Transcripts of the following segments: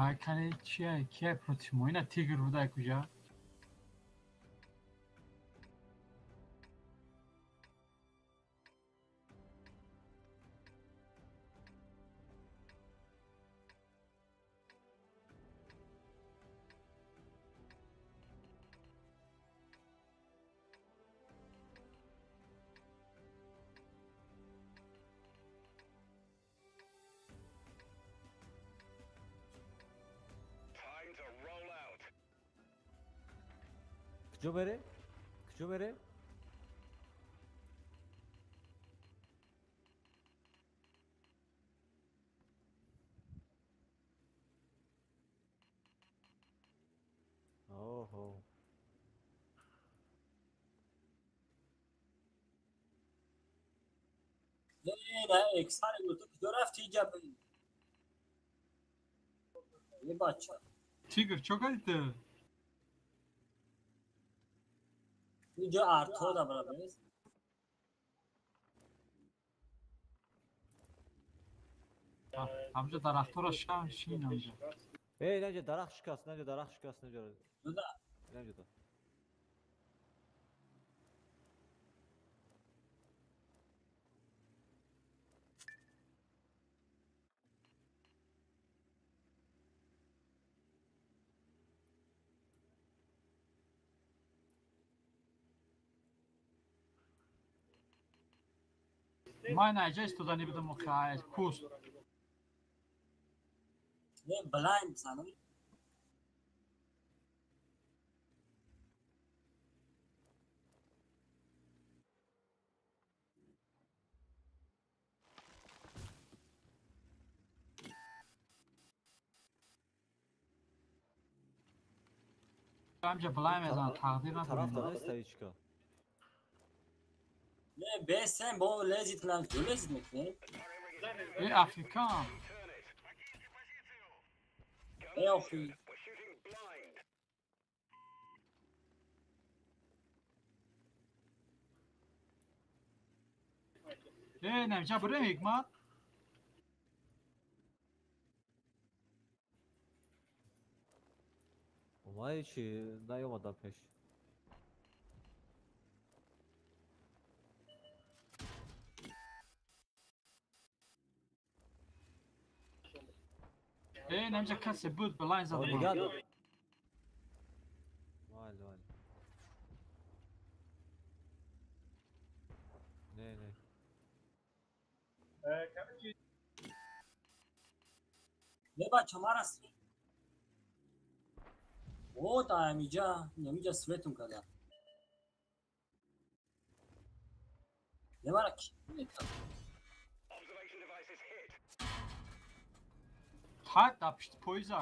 Ай, кане чия, кия против мо? Ина тигр буда куҷа? Куҷо мерем? Куҷо мерем? Оҳо. Не, не, эксари ту куҷо рафти иҷа? Е бача. Тигр, чо кардӣ ту? Иҷа арто да брат, нест? Ҳамҷа дарахтора шин ҳамҷа. Э, инҷа дарахт шикаст, инҷа дарахт шикаст, инҷа. Дуда. Инҷа да. Ман айҷа истода небудам охи, куст. Не, блайнд занам. Ҳамҷа блайн мезанам, тақдир Тараф надорем. да нест ҳечка. Не, бесем бо лезит кунам, ҷо лезит мекунем? Э, африкан. Э, охи. Э, намҷа бурем ҳикмат? Омади чи наёмадам пеш. Э, намҷа касе буд, блайн зада буд. Нигоҳ дор. Майли, майли. Не, не. Не, бача, мара свет. О, да, амиҷа, амиҷа светум када. Не, мара ки мекард? Ҳа, дар пишти поиза.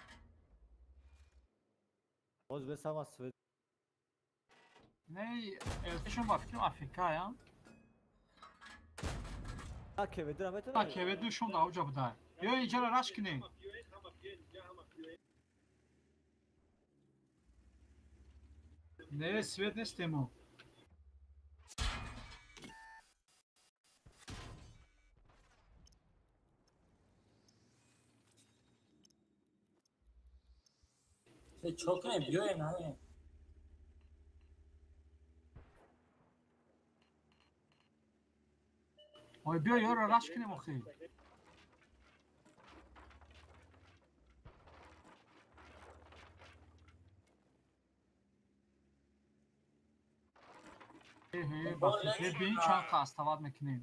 Боз бесама свет. Не, элтишон ба фикрам африкаям. А кеведра А метавонӣ? кеведушон дар оҷа буда. Ё иҷара раш кунем. Не, свет нестемо. Э, чо кунем? Биёем, ҳаме. Ой, биё ёро раш кунем охи. Э, ба фикр бин чанд қастават мекунем.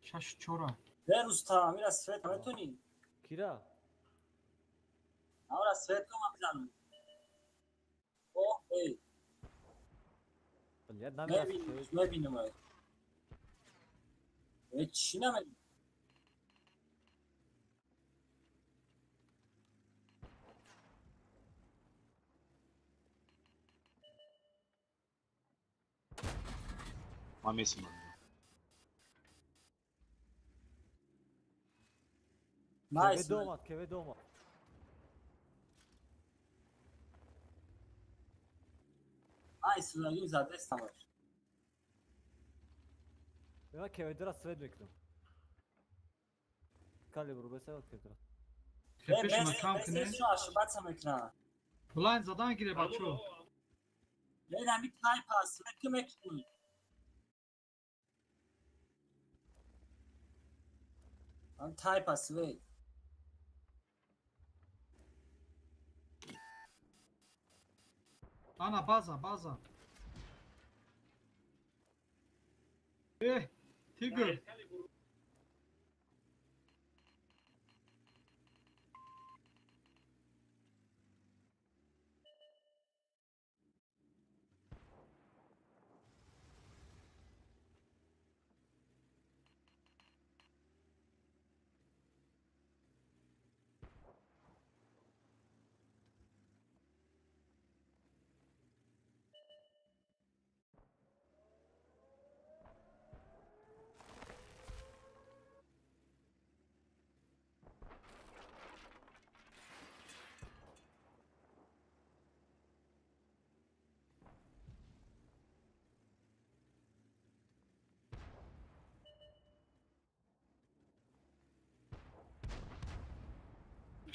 Шашу чора. Э, Рустам, амира свет метонӣ? Кира? Амира свет ма мизанам. О, эй, Блядь, намерас. мебинам, мебинам. Э, чӣ намебинам? Ман месимам. Найс. Кеве домад, кеве домад. Найс, лагим задестамаш. Ман кеведра свет мекунам. Калибр бесава кеведра. Пешма кам кне. Ошибаться мекна. Блайн задан гире бачо. Лена ми тайпа свет мекунӣ. Ан тайпа свет. Ана база, база. Тигр.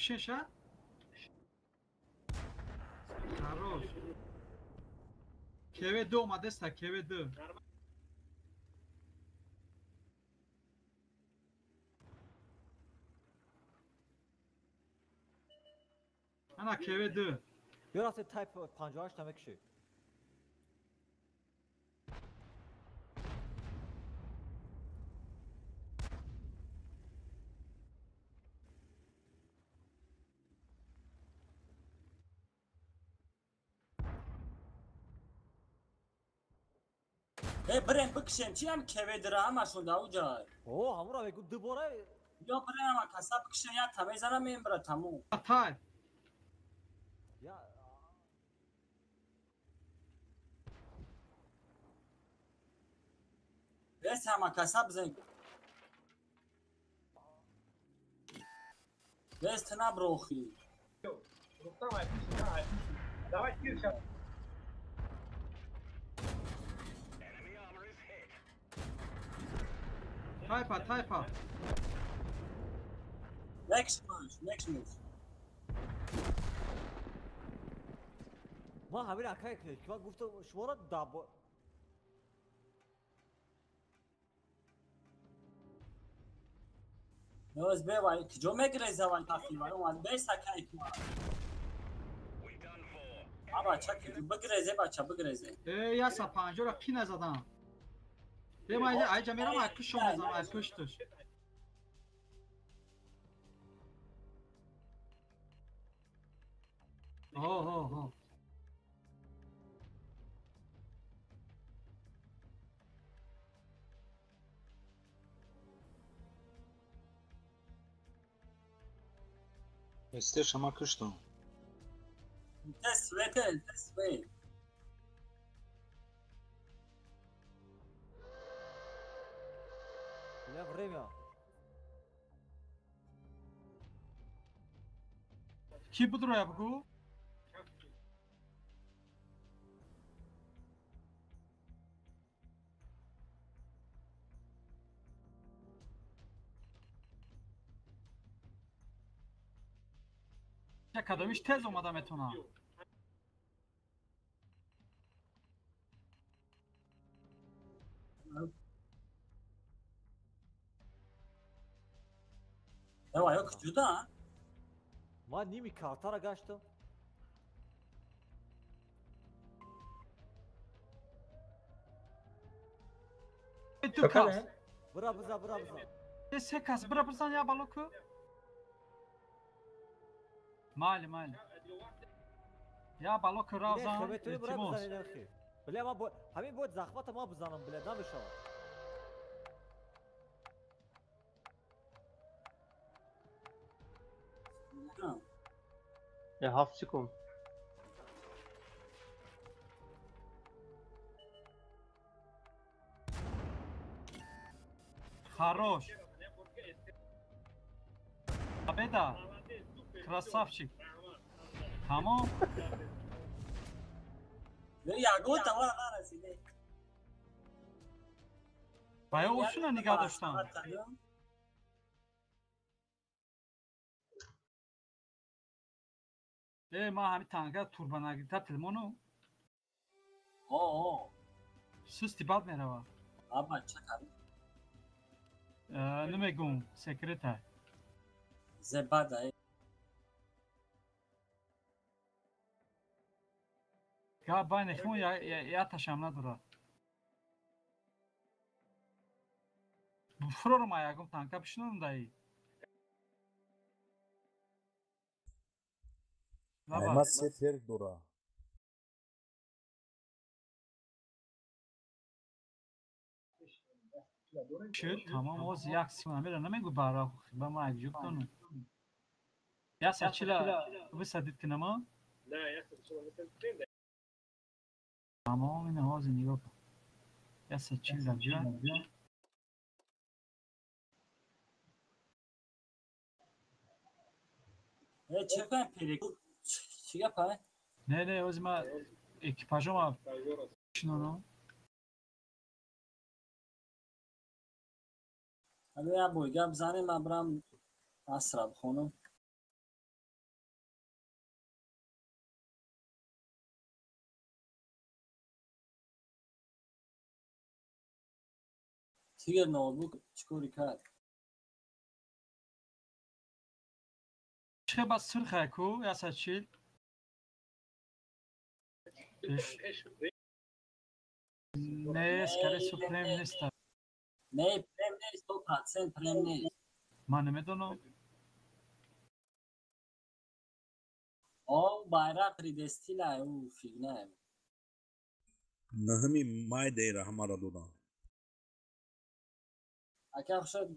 Шеша? Хорош. КВ-2 омадеста, КВ-2. Ана КВ-2. Ёрафте тайп 58 намекши. Брем бикшем, чи ҳам кеведра ҳамашон дар уҷай. О, ҳамура мегу дубора. Ё брем ҳама каса бикшем, я та мезанам мембра тамом. Тай. Я Бес ҳама каса бизан. Бес ту наброхи. Рустам, давай тир сейчас. Тайпа, тайпа. Next move, next move. Ман ҳамин акай ки ман гуфтам шуморо даб. Ноз бевай, куҷо мегиреза вай тафи вай омад бес акай ки. А бача ки бигрезе бача бигрезе. Э, яса 50 ра қи назадам. Е, айҷа мерам, ай пушт мезанам, ай пушташ. Ҳо, ҳо, ҳо. Эсте шама куштам. Те свете, те свет. Время. Ки будро я бугу? Я кадомиш тез омада метона. Ева, ё куҷуда? Ман ними картара гаштам. Ду кас. Бира биза, бира биза. Се кас, бира бизан я балоку. Майли, майли. Я балоку равзан, илтимос. Бля, ман ҳамин бояд захмата ман бизанам, бля, намешавад. Я 7 секунд. Хорош. Победа. Красавчик. Тамом. Я гуфтам, вара нарасиде. Ва ё осуна нигаҳ доштан. Э, ман ҳамин танга турбонагретатель мону. О, Сусти бад мерава. Аба, ча кардӣ? Намегум, секрета. Зебада. Га байни хун я ташам надорад. Фурорум ягум танка бишнонум даи. Ма се ферк дора. Шуд, тамом, оз як симона мера намегу бара ба ма як ҷубтону. Я сачила высадит кинама? Да, я сачила высадит. Тамом, ина ҳозир нигоҳ кун. Я сачил даҷа. Э, чӣ кунем перекур? Чӣ гап, а? Не, не, ози ма экипажома шинонам. Ҳало як бой гап занем, ман бирам асра бихонам. Тигр ноутбук чӣ кори кард? Чӣ ба сурхе ку, я сачил? Не, скорее всего, прем нест. Не, прем нест, 100% прем нест. Ман намедонам. О, байрақ ридестила, ӯ фигна. Наҳами май дейра ҳамаро додам. Ака хушад.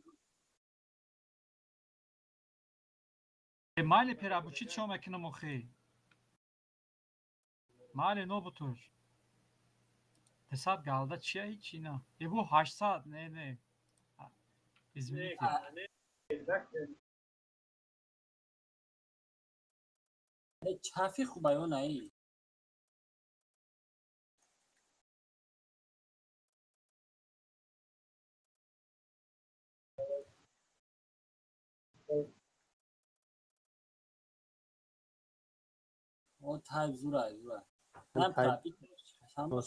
Майли перабучи чо мекунам охи? Майли нобутур. 300 галда чия ҳичи на. Ебу 800, не, не. Извините. Чафи хуба ё наи? О, тайп зура, зура. Нам тайп.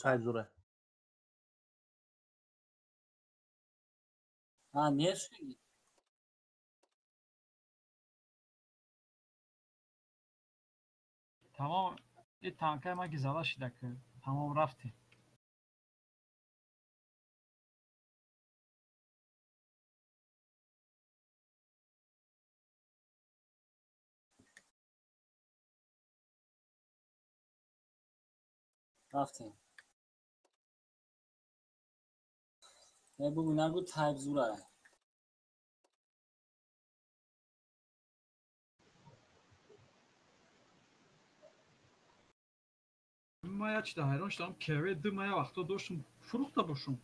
Тайп зура. А, нерши? Тамом, и танкаи ма гизала шида ки. Тамом рафти. Рафтем. Э, бугу нагу тайп зура. Ма я чида ҳайрон шудам, КВ ду ма я вақто доштум, фурӯхта бошум.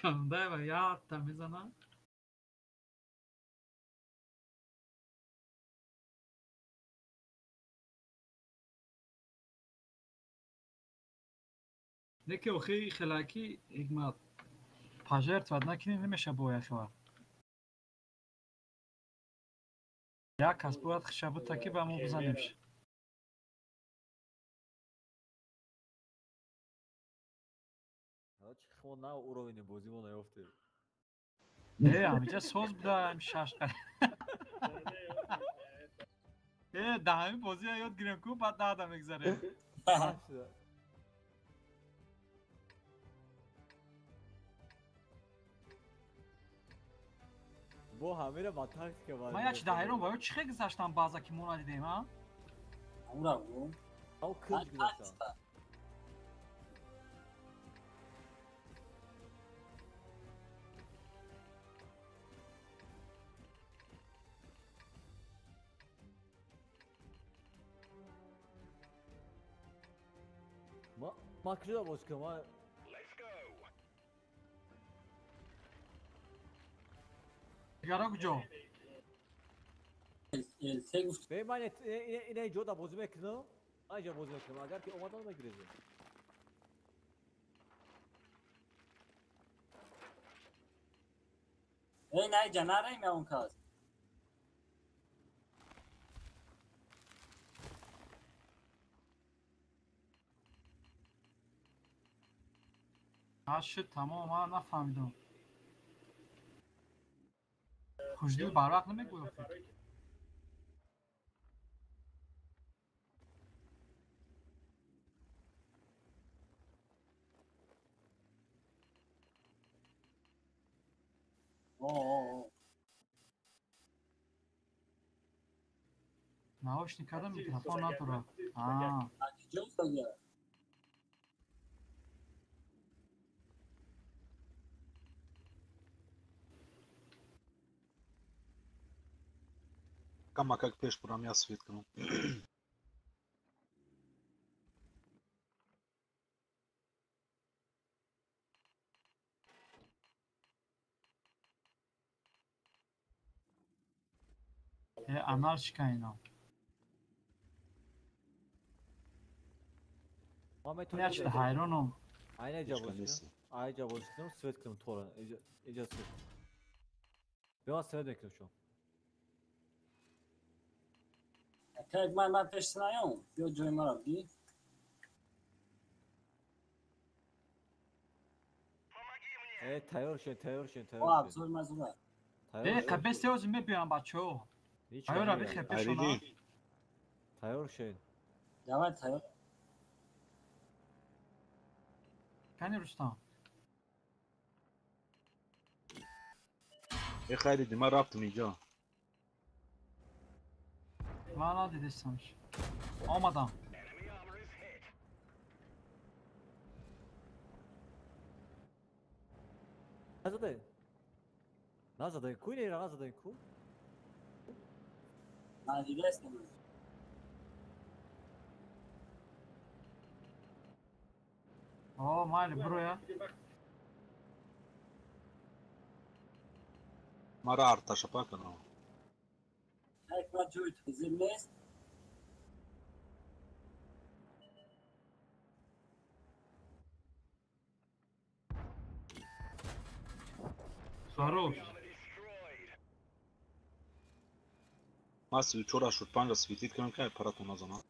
Кандаева якта мезана. Не ки охи хелаки ҳикмат пожертвовать накунӣ намеша бояд хела. Як кас бояд хиша бута ки ба мо бизанемш. Чӣ на уровени бозӣ мо наёфтем. Э, ҳамиҷа соз буда ҳам шаш. Э, да ҳамин бозия ёд гирем ку, баъд даҳда мегзарем. Бо ҳамира ба тактика Ман як чида ҳайрон, ба ё чӣ хел гузаштам баъза ки мо надидем, а? Ура, гум. Ав кунҷ гузаштам. Ма куҷо боз кунам? Ма Дигаро куҷо? ЛТ гуфт. Бе, ман ина ҷода бозӣ мекунам. Айҷа бозӣ мекунем, агар ки омадан мегирезем. Эй, найҷа нараем я он кас. Шуд, тамом, ман нафаҳмидам. Хушдил барвақт намегӯяд. Наушник кардам, микрофон надорад. Камакак пеш бурам, я свет кунам. Анал шикайно. Ячда ҳайронам. Айна ҷа бозӣ кунам, свет кунам тора. Иҷа свет. Бема свет мекунам шо. Как ман пеш наём, биё ҷои маро би. Э, тайёр шен, тайёр шен, тайёр. Ва, зур мазура. Э, қабес сеози мебиём бачаҳо. Тайёр аби хепешона. Тайёр шен. Давай тайёр. Кани Рустам. Э, хайри, ман рафтам инҷо. Ман надидистамш. Омадам. Назадай. Назадай ку или назадай ку? Надидестам. О, майли, броя. Мара арташа пакано. Як ман ҷои тозир нест. Хорош. Ман 34-85 светит кунам, ки аппаратон назанам.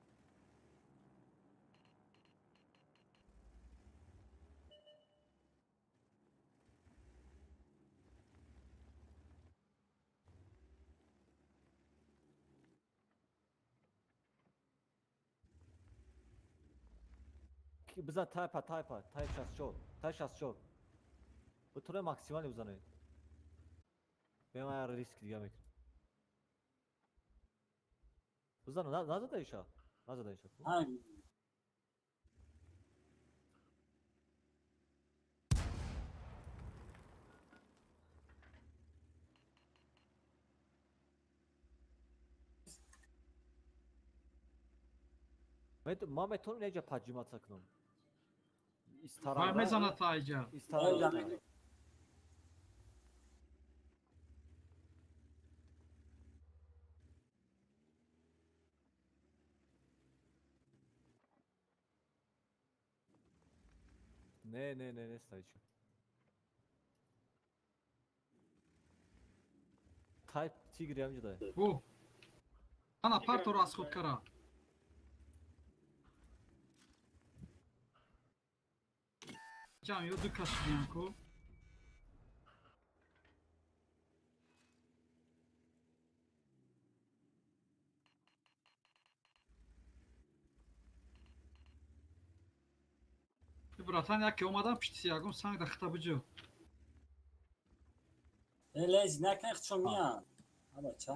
Бизан тайпа, тайпа, тай 64, тай 64. Бутуре максимали бизанед. Бема риск дига мекунам. Бизан назада иша. Назада иша. Ма метавонем инҷа поджиматься кунам. Ман мезанад та иҷа. Не, не, не, нест иҷа. Тайп тигри ҳамҷа дай. О! Ана парторо аз худ кара. Ҷам, ё ду кас шудиям ку. Братан, яке омадан пишти ягон санг дахта биҷо. Лез накнах чо миям. Абача.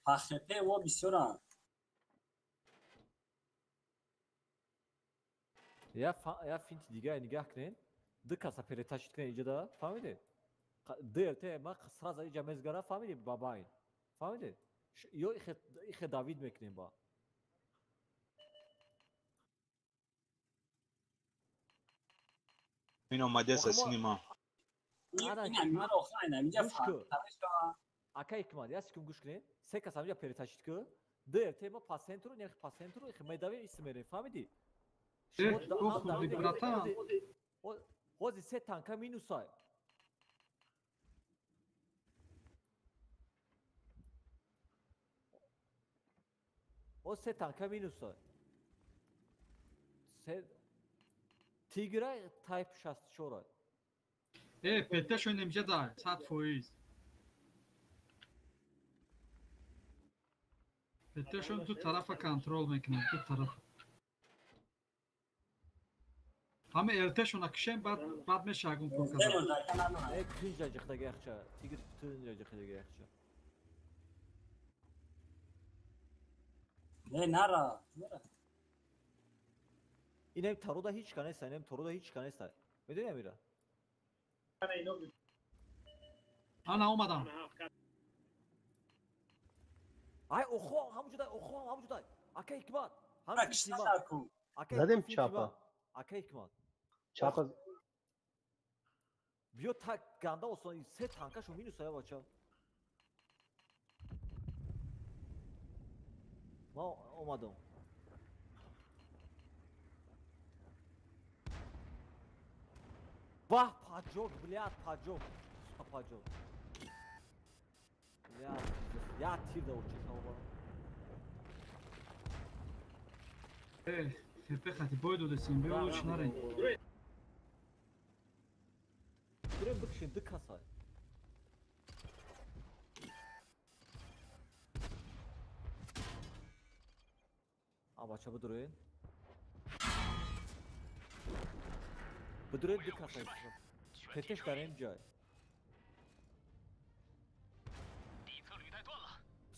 Пахепе во бисёрам. Я финти дига нигаҳ кунед. Ду каса перетащить кунед иҷода, фаҳмидед? ДЛТ ма сразу иҷа мезгара, фаҳмидед, ба байн. Фаҳмидед? Ё ихе давид мекунем ба. Ин омадеса синема. Ака ҳикмат, як секунд гӯш кунед. Се кас ҳамҷа перетащить ку, ДРТ ма по центру, не по центру, их медавим и смерем, фаҳмидӣ? Братан. Ҳозир се танка минусай. Ҳозир се танка минусай. Се Тигра Type 64. ПТ-шон немҷа 100%. ПТ-шон ду тарафа контрол мекунад, ду тарафа. Ҳама РТ-шона кишем, баъд мешаагум кор карда. Тинҷа ҷихдаги яхча, Тигр тинҷа ҷихдаги яхча. Не, нара, нара. Инем таруда ҳеч ка неста, инем таруда ҳеч ка неста. Медонӣ Амира? Ана омадам. Ай, охо, ҳамуҷодай, охо, ҳамуҷодай. Ака Ҳикмат, ҳамуҷодай. Задем чапа. Ака Ҳикмат. Чапа. Биё так ганда осон, се танкашо минус ая бача. Ман омадам. Бах, паджок, блядь, паджок. Сука, паджок. Блядь, я тир да учишам. ХП хати бой додесем, биё луч нарен. Дурем бикшин, ду касай. А, бача, бидурен. Бидурен ду касай. ПТ-ш дар ин ҷой.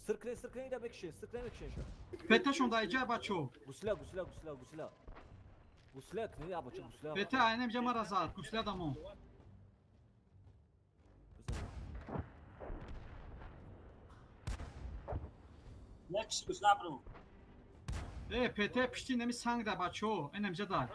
Сиркне, сиркне ида мекшин, сиркне мекшин ша. ПТ-шон дар ҷай бачо. Гусля, гусля, гусля, гусля. Гусля кни, а бачо, гусля. ПТ айнем ҷа мара зад, гусля дамо. Некш гусля бру. ПТ пишти неми санг да бачо, инем ҷа дар.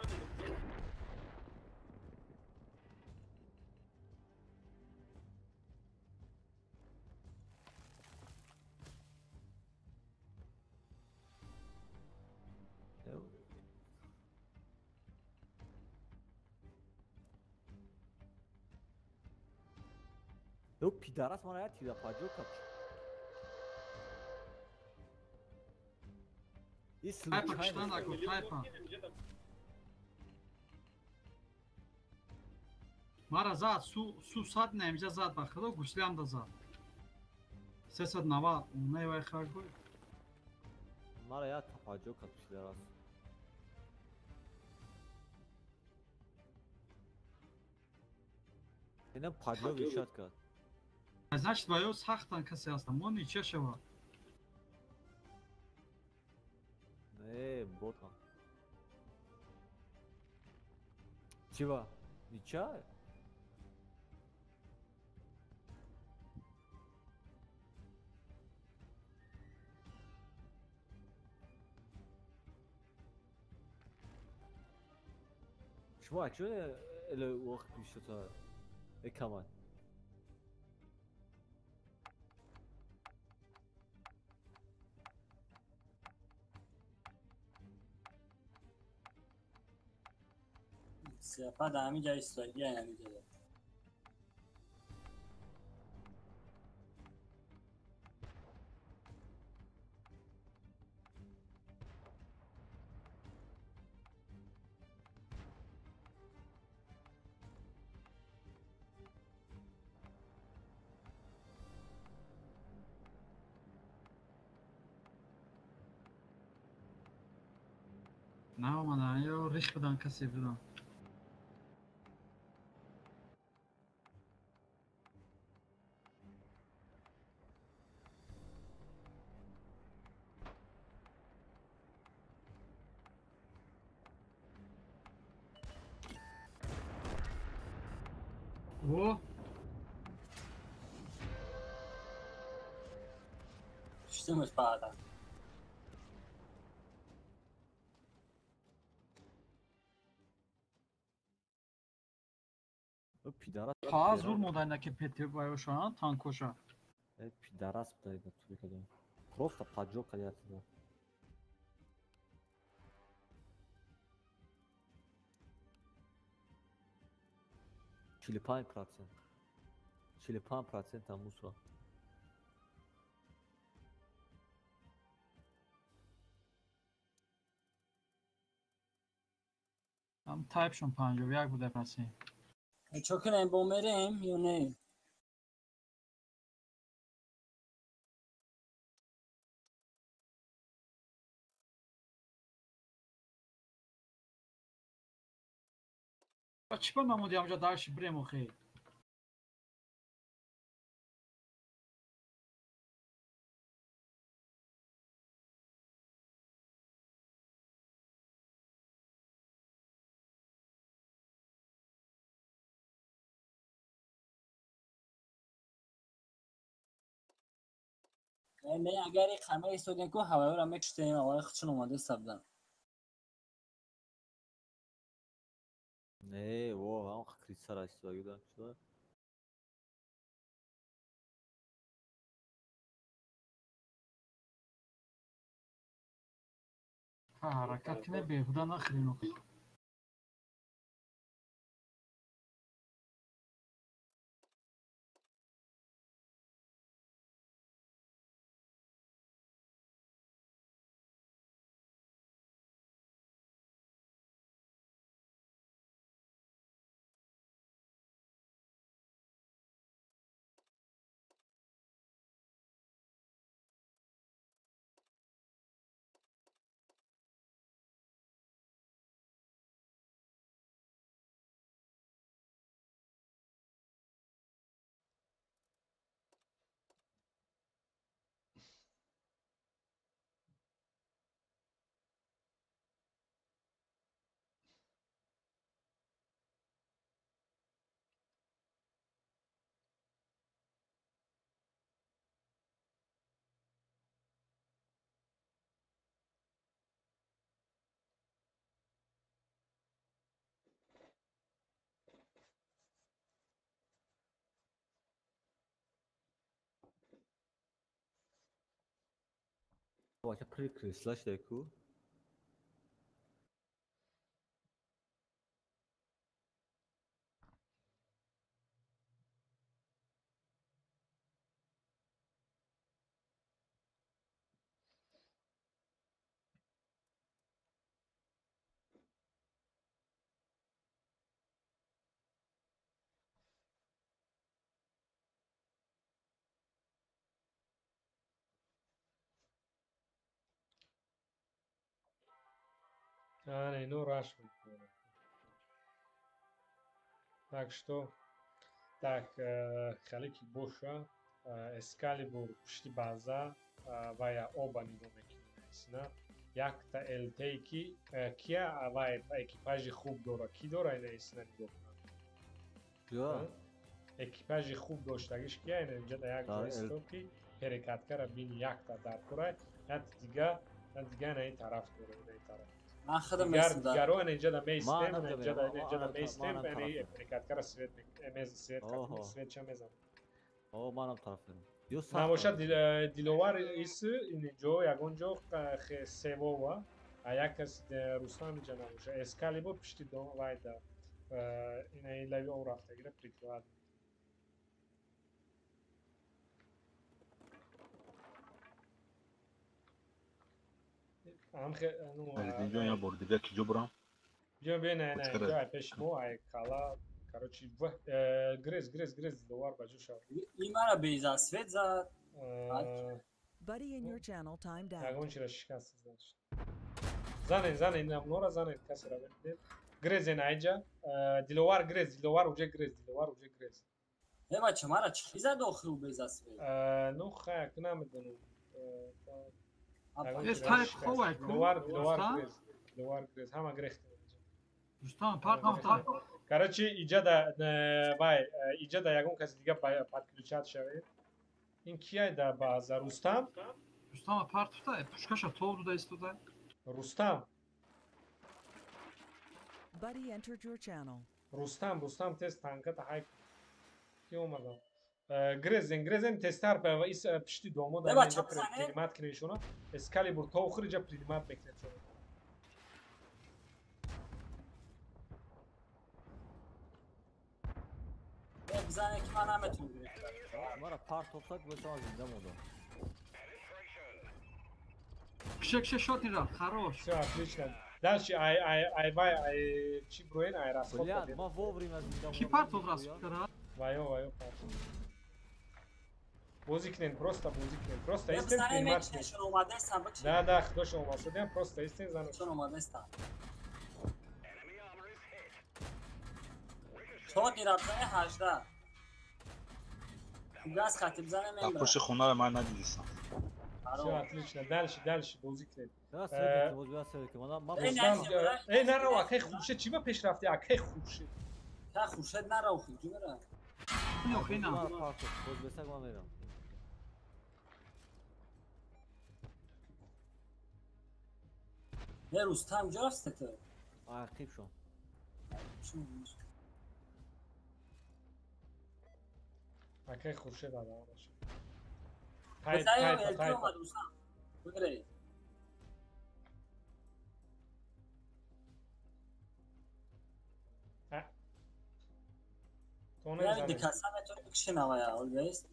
Ё пидарас мана я тира паджо кач. Тайпа киштан ако тайпа. Мара зад су сад немҷа зад ба худо гуслям да зад. 390 не вай хагой. Мара я паджо кач пидарас. Инам паджо вишат кард. Значит, твоё сахтан касе аст, мо нича шава. Не, ботан. Чива? Нича? Шумо акчун эле вақт мишота экаман. Сепа да ҳамин ҷа истоди, ҳамин ҷа. Наомадан, ё рих будан касе будан. О! Что пада? Паа зур мода ина ки ПТ вайошан танкоша. Пидарас будай ба тури кадом. Просто поджог кадиатида. 45%. 45% мусор. Ам тайпшон 51 буда процент. Чо кунем, бо мерем ё не? Чӣ ба намуди амҷа дальше бирем охи? Не, агар қама истодем ку ҳавоиро мекуштем, ҳавои худшон омада истабдан. Не, во, ҳам крисара истодагидан чуда. Ҳаракат кине беҳуда нахӯрем охи. Бача прикресла шуда ку. А, ну раш мекунад. Так что, так, хеле ки боша, Эскалибур пушти база ва я оба нигоҳ мекунем. Якта ЛТ ки кия ва экипажи хуб дора, ки дора ина исна нигоҳ кунад? Кия? Экипажи хуб доштагиш кия ина инҷа да як ҷой исто ки перекаткара бини якта дар кора, як дига, дига на ин тараф дора, на ин тараф. Ман худам местам. Дигаро ана инҷа да меистем, инҷа да меистем, ани перекаткара свет мез свет свет ча мезанам. О, манам тараф дорам. Набошад Диловар ис инҷо ягон ҷо севова, а як кас Рустам инҷа набошад. Эскалибур пишти вайда ина ин лави об рафтагира прикрывад. Инҷо я бор дига ки ҷо бурам? Биё биё не не инҷо ай пеши мо ай кала короче грез грез грез Диловар ба ҷо шав. Ин мара беза свет зад. Buddy in your channel timed out. Ягон чиро шикаст значит. Занен занен намнора занен касера бибинед. Грезен айҷа Диловар грез Диловар уже грез Диловар уже грез. Э бача мара чӣ зад охиру беза свет? Ну хай намедонам. Эс тайп ховай ку. Диловар Диловар грез Диловар грез ҳама грехт. Рустам парт парт. Короче иҷа да вай иҷа да ягон каси дига подключат шавед. Ин кияй да баъза Рустам? Рустам парт тута, пушкаша тов дуда истода. Рустам. Buddy entered your channel. Рустам, Рустам тез танката ҳай. Ки омадам? Грезен, грезен тестар ва ис пишти домо да инҷа принимат кунед шуно. Эскалибур то охир инҷа принимат мекунед шуно. Бизане ки ман наметунам гирифт. Мара партофтак бо зинда мондам. Кше, кше, шот не рафт, хорош. Всё, отлично. Дальше ай ай ай вай ай чи броен ай расход. Блядь, ма вовремя зинда. Ки партоф расход кара? Вайо, вайо партоф. Бозӣ кунед, просто бозӣ кунед. Просто истен принимат кунед. Да, да, худошон омадастем, просто истен занед. Чон омадастам. Шот не рафт, 18. Газ хатиб зане мембра. Пушти хонаро ман надидистам. Всё, отлично. Дальше, дальше бозӣ кунед. Эй, нарав, акай Хуршед чӣ ба пеш рафти? Акай Хуршед. Та Хуршед нарав, ҷу мера. Не, боз бесак ман мерам. Не, Рустам ҷо рафтӣ ту? Ақиб шон. Акай Хуршед ада. Тай, тай, тай. Бигиред. То дикаса метавонӣ бикши навая, олбест?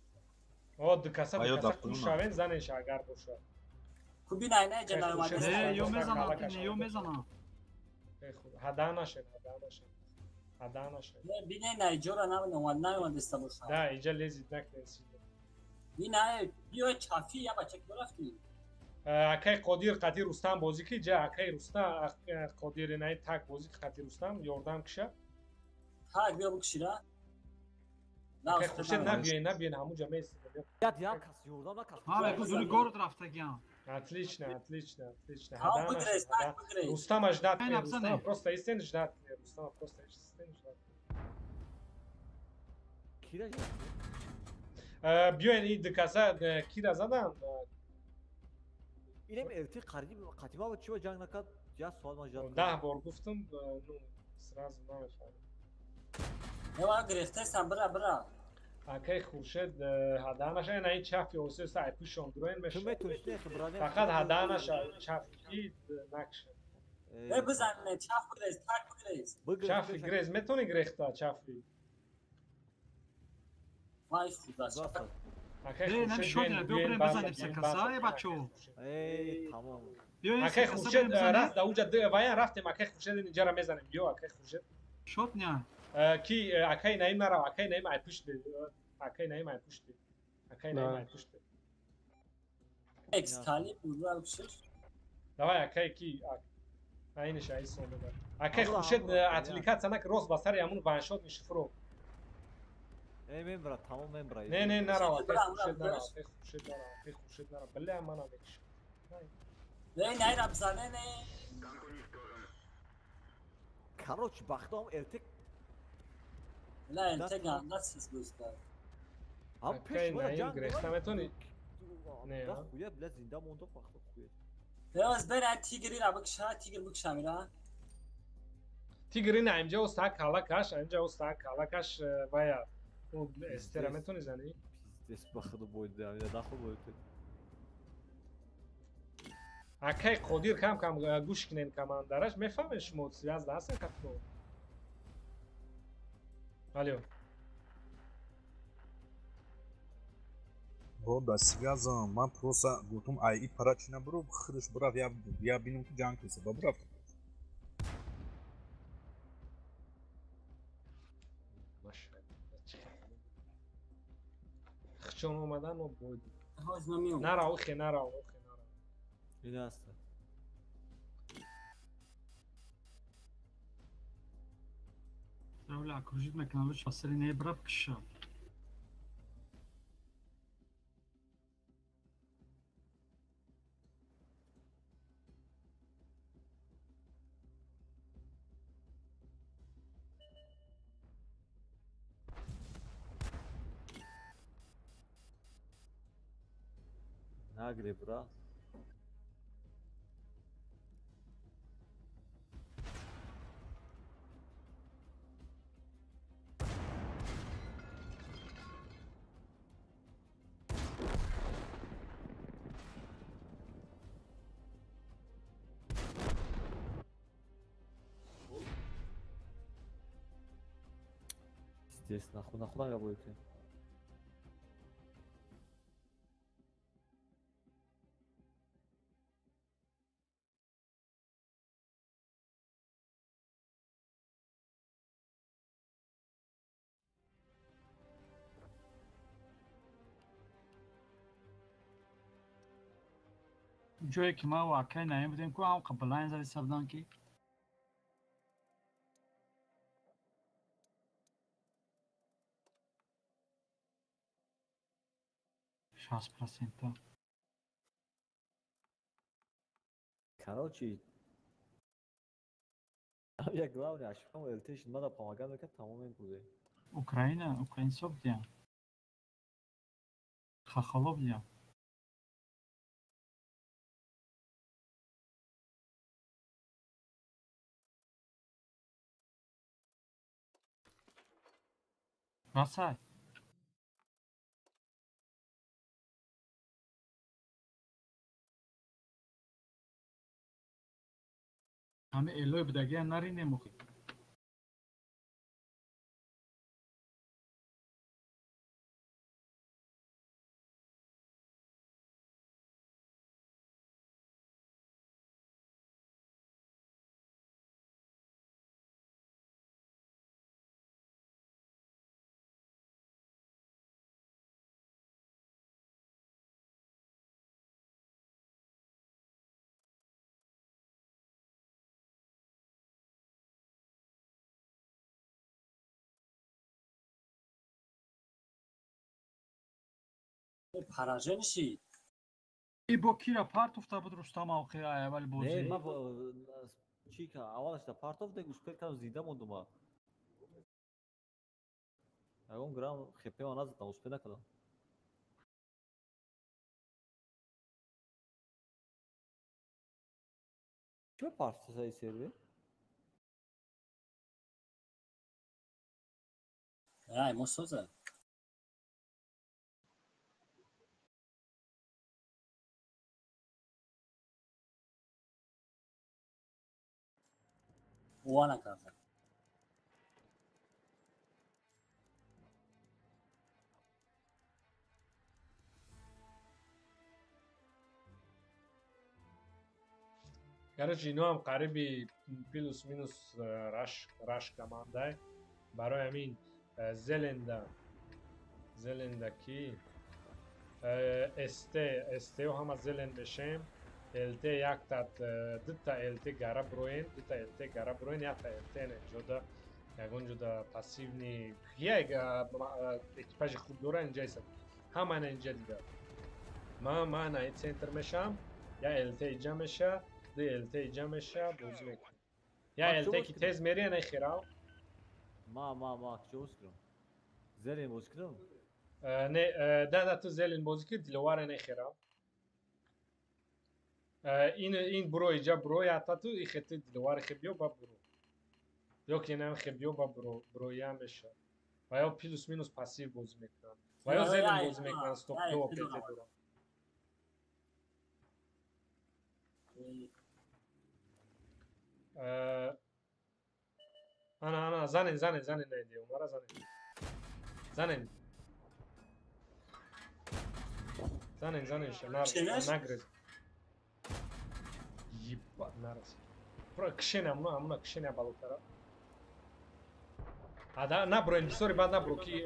О, дикаса, дикаса кушавен занеш агар боша. Куби най най ҷа наомада. Не, ё мезанам, ё мезанам. Ҳада нашед, ҳада нашед. Ҳада нашед. Не, бине най ҷора наомад, наомадаста боша. Да, иҷа лезид накунед. Бине, биё чафи я бача ки рафти. Акай Қодир қати Рустам бозӣ ки, ҷа акай Рустам Қодир най так бозӣ ки қати Рустам ёрдам киша. Так биё бикшира. Акай Хуршед набиёен, набиёен, ҳамун ҷа меистед. Як як кас ёрдам накас. Ҳа, беку зури город рафтагиам. Отлично, отлично, отлично. Рустама ждать кунед, Рустама просто истен ждать кунед, Рустама просто истен ждать. Кира ждать? Биёен ин дикаса кира задан. Инем ЛТ қатима ба чиба ҷанг накард? Як соат ман ждать. 10 бор гуфтам, ну сразу намефаҳмам. Ева гирифтесам, бира, бира. Акай Хуршед ҳада наша, ина ин чафи осеса ай пушон дуроин меша. Ту метавонӣ не хибра. Фақат ҳада наша чафи накша. Э бизан не чаф бигрез, так бигрез. Чафи грез, метавонӣ грехта чафи. Вай худа. Акай Хуршед биё бирем бизанем се каса, э бачо. Эй, тамом. Акай Хуршед рафт да уҷа ваян рафтем, акай Хуршед инҷара мезанем. Биё акай Хуршед. Шот не. Ки акай Наим нарав, акай Наим ай пушт бе. Акай Наим ай пушт бе. Акай Наим ай пушт бе. Экскалибур ра шиш. Давай акай ки айниш ай сон бе. Акай Хуршед атликат санак рост ба сари ҳамун ваншот мешифро. Эй мембра, тамом мембра. Не, не, нарав, акай Хуршед нарав, акай Хуршед нарав, акай Хуршед нарав. Бля, мана мекши. Не, не, рабзане, не. Короче, бахтом ЛТ Не, ЛТ ганда сиз гӯзда. Ҳам пеш Акай Наим грехта метавонӣ? Не, да хуя, бля, зинда мондам бахто хуя. Аз бера тигри ра бикша, тигр бикша мира. Тигри на инҷа уста калакаш, инҷа уста калакаш вая. О, эстера метавонӣ занӣ? Пиздец, бахто бойд, да, дахо бойд. Акай Қодир кам кам гӯш кунен командараш, мефаҳмед шумо связь ҳастен катко. Алло. Бо да связам, ман просто гуфтум ай и пара чина буру, худаш бураф я бинум ки ҷанг киса, ба бураф. Хчон омадан но бойд. Нарав, охе, нарав, охе, нарав. Ин аст. Равля, окружить мекунам, лучше асари не браб киша. Нагре, бра. Пиздец, нахуй, нахуй я буду. Ҷое ки ман акай наем будем ку ҳам қаблайн зади сабдан ки 60%. Короче, я главный ошибка ЛТ надо помогать, как тамомен буде. Украина, украинцов будем. Хохолов будем. Бросай. Ҳами элои будагия наринем охи. Поражен шид. И бо кира партофта буд Рустам охи аввали бозӣ. Не, ма чика аввалаш да партоф дег успел кардам зинда мондум ма. Ягон грамм хепема назадам, успел накардам. Чӣ партофта сервер? Ай, мо соза. Ва накарда. Короче, ино ҳам қариби плюс-минус раш командай. Барои ҳамин Зеленда ки СТ СТ ҳама зелен мешем. ЛТ якта дута ЛТ гара броен, дута ЛТ гара броен, якта ЛТ не ҷода ягон ҷода пассивни як экипажи хуб дора инҷа иса. Ҳама на инҷа дига. Ма на центр мешам, я ЛТ иҷа меша, ду ЛТ иҷа меша, бозӣ мекунем. Я ЛТ ки тез мери, на хирав. Ма куҷо бозӣ кунам? Зелен бозӣ кунам? Не, да ту зелен бозӣ кун, Диловара не хирав. Ин буро иҷа буро ятату ихети Диловари хебиё ба буро. Ё ки инам хебиё ба буро, буроя меша. Ва ё плюс-минус пассив бозӣ мекунанд. Ва ё зелен бозӣ мекунанд, стоп ду ОПТ доранд. Ана занен наиде, умара занен. Занен ша, нагрез. Ебать, нарас. Про кшене, амуна кшене балотара. А да, наброен, бисёри бад набро, ки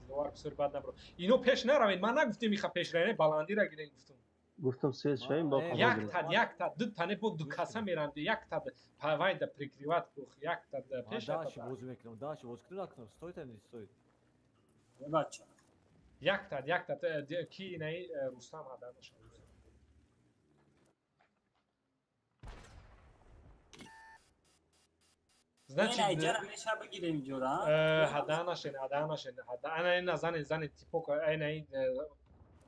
Диловар бисёри бад набро. Ино пеш наравед, ман нагуфтем иха пеш равед, баландира гирен гуфтум. Гуфтам свет шавем бо якта ду тане бо ду каса меранд, якта вайда прикриват кух, якта пеш. Даши бозӣ мекунам, даши бозӣ кунам, накунам, стоит не стоит. Бача. Якта ки инаи Рустам ҳада наша. Значит, ҳада нашен, ҳада. Ана ина занен типока, ина ин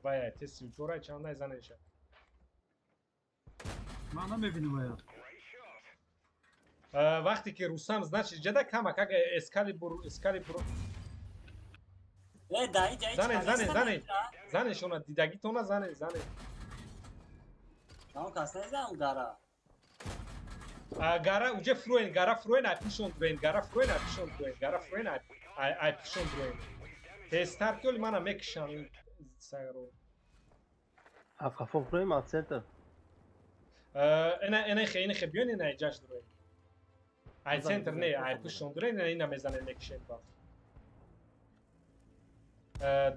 вая тест чора чандай занеша. Ман намебинам вая. Вақте ки Рустам, значит, ҷада камак ага Эскалибур. Э, дай. Занен. Занешона дидагитона занен. Ман кас незам гара. Гара уже фруен, гара фруен, айпишон дуен, гара фруен, айпишон дуен, гара фруен, айпишон дуен. Тезтар ки оли мана мекишам саро. Афқафо фруем аз центр. Ина ина хе ина хе биён ина иҷаш дуен. Ай центр не, айпишон дуен, ина ина мезанем мекишем ба.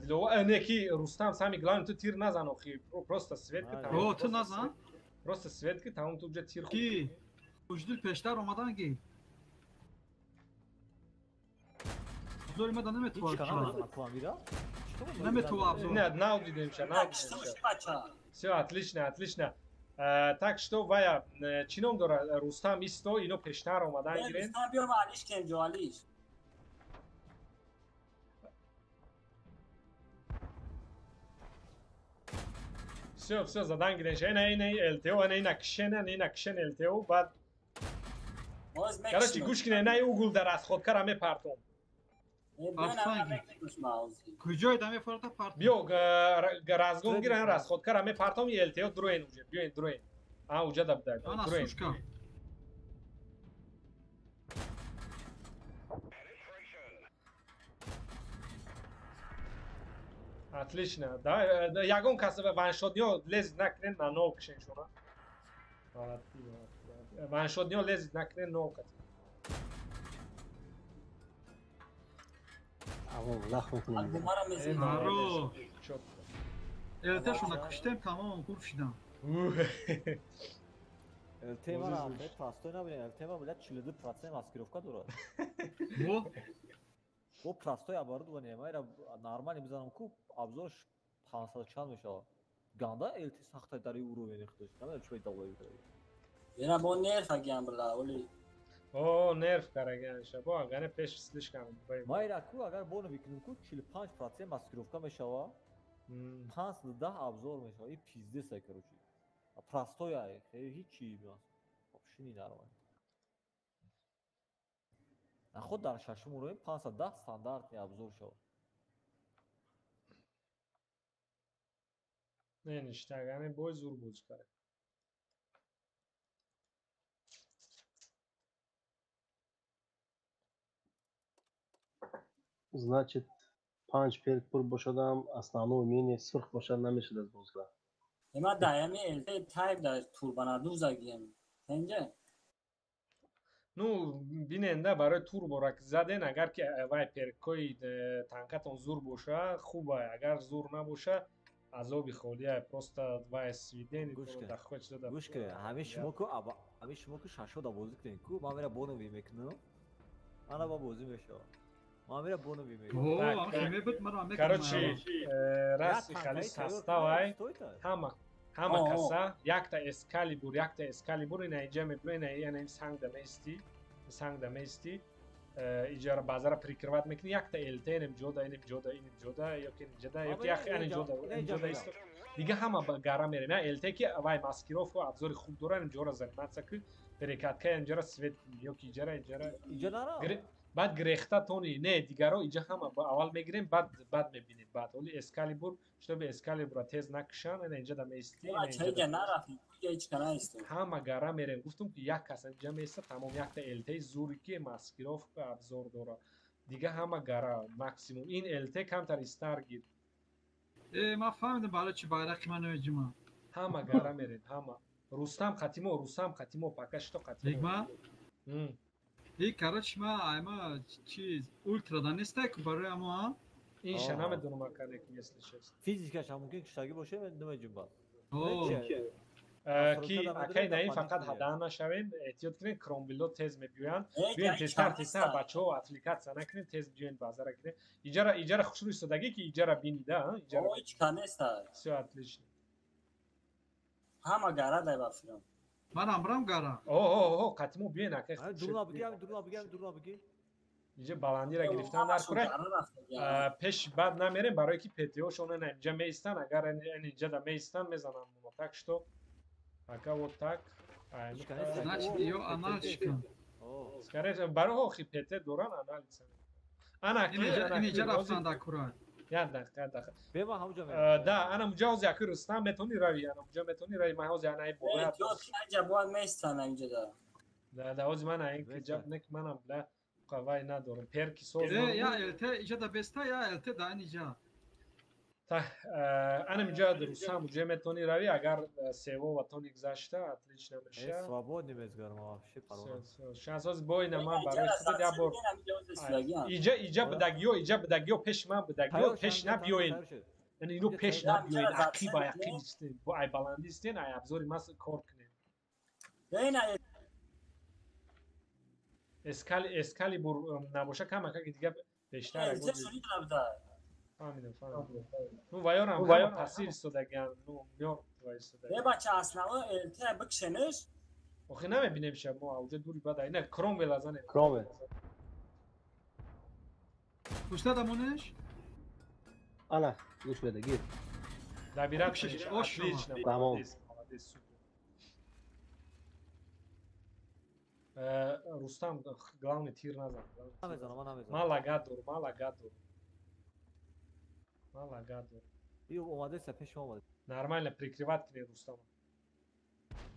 Дилова не ки Рустам сами главный ту тир назан охи, просто свет ки тамом. О, ту назан? Просто свет ки тамом ту уже тир хуб. Ки Хушдил пештар омадан ки. Зори мада наметува. Наметува обзор. Не, нав дидемша, нав дидемша. Всё, отлично, отлично. Так что вая чӣ ном дора Рустам исто, ино пештар омадан гирен. Рустам биё алиш кем ҷо алиш. Всё, всё, задан гирен. Ина ина ЛТО, ина ина кишена, ина кишен ЛТО, баъд Короче, гӯш кине, на угул дар расходкара мепартом. Куҷое да мепарта партом? Биё, разгон гирен, расходкара мепартом, ЛТО дуроен уже, биёен, дуроен. А, уҷа да буда, дуроен. Отлично. Да, ягон кас ваншотниё лезит накунен, на нол кишен шуна. Ваншотниё лезит накунен, нол кат. Аро. ЛТ-шона куштем, тамом, хуб шидам. ЛТ мара простой набинем, ЛТ ма блядь 42% маскировка дорад. Бо? Бо простой оборудование, ма ира нормально мизанам ку обзорш 500 чанд мешавад. Ганда ЛТ сахтай дар ин уровень худаш. Намедонам чӣ давлаи карда. Ира бо нерв агиам бла, оли. О, нерв караган ша. Бо агане пеш слишком. Ма ира ку агар боно бикунем ку 45% маскировка мешава. 510 обзор мешава. И пиздец ай, короче. Простой ай, ҳеҷ вообще не нормально. Наход дар шашум уровень 510 стандартный обзор шава. Не, ништагане бой зур бозӣ кард. Значит, панҷ перк пур бошадам, основное умение сурх бошад намешад аз бозгар. Ема даями ЛТ тайп дар турбанаду загием. Тенҷа? Ну, биненда барои турбора ки заден, агар ки вай перкои танкатон зур боша, хуба, агар зур набоша, азоби холия, просто вай свидени дахои чизо да. Гӯш кунед, ҳамин шумо ку, ҳамин шумо ку шашода бозӣ кунед ку, ман мера бонови мекунам. Ана ба бозӣ мешавад. Ман мера бонови мекунам. Короче, расти хали составай, ҳама ҳама каса якта Эскалибур, якта Эскалибур ина иҷа мебиё, ина ина ин сангда меисти, сангда меисти, иҷара базара прикрывать мекунӣ, якта ЛТ инем ҷода, инем ҷода, инем ҷода, ёки инем ҷода, ёки як инем ҷода, инем ҷода исто. Дига ҳама гара мерем, на ЛТ ки вай маскировка абзори хуб дора, инем ҷора заниматься ки, перекатка инем ҷора свет ёки иҷара, иҷара. Иҷа нара. Баъд грехта тони, не, дигаро иҷа ҳама аввал мегирем, баъд баъд мебинем. Баъд оли Эскалибур, чтобы Эскалибура тез накушан, ина инҷа да меисти, ина инҷа нарафтем, ҳеҷ кана исто. Ҳама гара мерем. Гуфтум ки як кас инҷа меиста, тамом якта ЛТ зури ки маскировка абзор дора. Дига ҳама гара максимум. Ин ЛТ камтар истар гир. Э, ман фаҳмидам барои чӣ байрақи ман намеҷима. Ҳама гара мерем, ҳама. Рустам қатимо, Рустам қатимо, пока что қатимо. Ҳикма? И короче, ма айма чиз ультра да нестай ку барои амо, Инша намедонам акане ки если честно. Физикаш ҳам мумкин киштагӣ боше, намеҷунбад. Ки акай наин фақат ҳадаъ нашавем, эҳтиёт кунед, кромбило тез мебиёянд. Биёен тезтар, тезтар бачаҳо отвлекаться накунед, тез биёен базара кунед. Иҷара иҷара хушрӯ истодагӣ ки иҷара бинида, иҷара. Ҳеҷ ка нестай. Всё отлично. Ҳама гара дай ба филм. Ман амрам гара. О, о, о, қатимо биёен акай. Дуруна бигӣ, дуруна бигӣ, дуруна бигӣ. Иҷа баландира гирифтан дар кура. Пеш баъд намерем, барое ки ПТО-шон ина инҷа меистанд, агар ин инҷа да меистанд, мезананд моно. Так что пока вот так. Значит, ё аналитика. Скорее всего, барои охи ПТ доран анализ. Ана ин инҷа рафтан дар кура. Як дақиқа, як дақиқа. Бема ҳамҷа мерам. Да, ана муҷа ҳози аки Рустам метони рави, ана муҷа метони рави, ман ҳози анаи болоя. Инҷа бояд меистанд инҷа да. Да, да, ози мана ин ки ҷаб не ки манам бля қавай надорам. Перки соз. Я ЛТ иҷа да беста, я ЛТ да ин иҷа. Та анам иҷа Рустам уҷа метавонӣ равӣ, агар сево ва тони гузашта, отлично меша. Свободный мезгарам вообще парвона. Шансоз бой на ман барои худат як бор. Иҷа иҷа будагиё, иҷа будагиё пеш ман будагиё, пеш набиёен. Яъне ино пеш набиёен, ақиб ай ақиб истен, бо ай баландӣ истен, ай абзори мас кор кунем. Эскалибур набоша камака ки дига бештар. Фаҳмидам, фаҳмидам. Ну ваёрам пассив истодагиам, ну мёртва истодагиам. Э бача основа ЛТ бикшенеш. Охи намебинем ша мо ауҷа дури бад ай. Не, Кромвела занем. Кромвел. Кушта дамонеш? Ана, гӯш беда, гир. Добират отлично. Молодец, молодец, супер. Рустам, главный тир назан. Намезанам, ман намезанам. Ман лагат дорам, ман лагат дорам. Ман лагат дорам. Ин омадеса пеш омад. Нормально прикрывать кунед Рустама.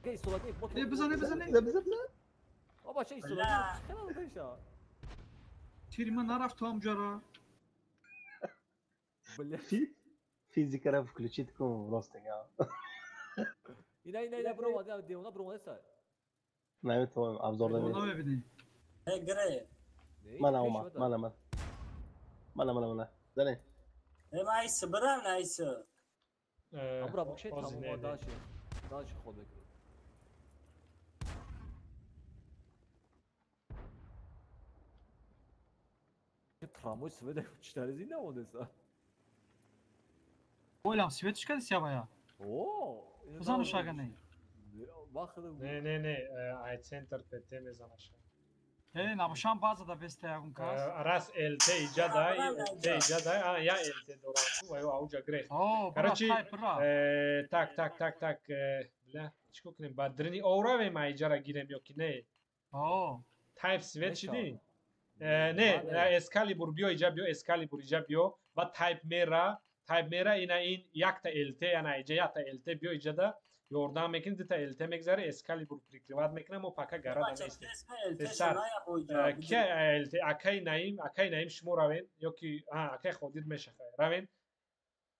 Ки истодаги? Э, бизане, бизане. Бизан, бизан. О бача истодаги. Хеле пеша. Тири ман нарафт то ҳамҷара. Бля. Физикара включить кун ростага. Ина ина ина бро омада, девона бро омадеса. Наметавонам, абзор Девона намедиҳам. мебинӣ. Э гре. Мана омад, мана мана. Мана мана мана. Зане. Э майс бирам найс. Амра букшед тамом дальше. Дальше ход мекунем. Трамвай свет читали зинда омадеса. Ойлам свет шикади сявая. О, Бизану шагане. Не, не, не, ай центр ПТ мезанаша. Э, набошам база да беста ягон кас. Раз ЛТ иҷа дай, ЛТ иҷа дай, а я ЛТ дорам ку ва ё ауҷа грех. О, Короче, бра. Так, так, так, так, бля, чико кунем? Ба дрини оравем ай иҷара гирем ё ки не? О. Тайп свет шидӣ? Не, Эскалибур биё иҷа биё, Эскалибур иҷа биё, ба тайп мера, тайп мера ина ин якта ЛТ, ана иҷа якта ЛТ биё иҷада ёрдам мекунӣ, дута ЛТ мегзаре, Эскалибур прикрывать мекунам, мо пока гарада нестем. Ки ЛТ акай Наим, акай Наим шумо равен ё ки акай Ходир мешахай. Равен.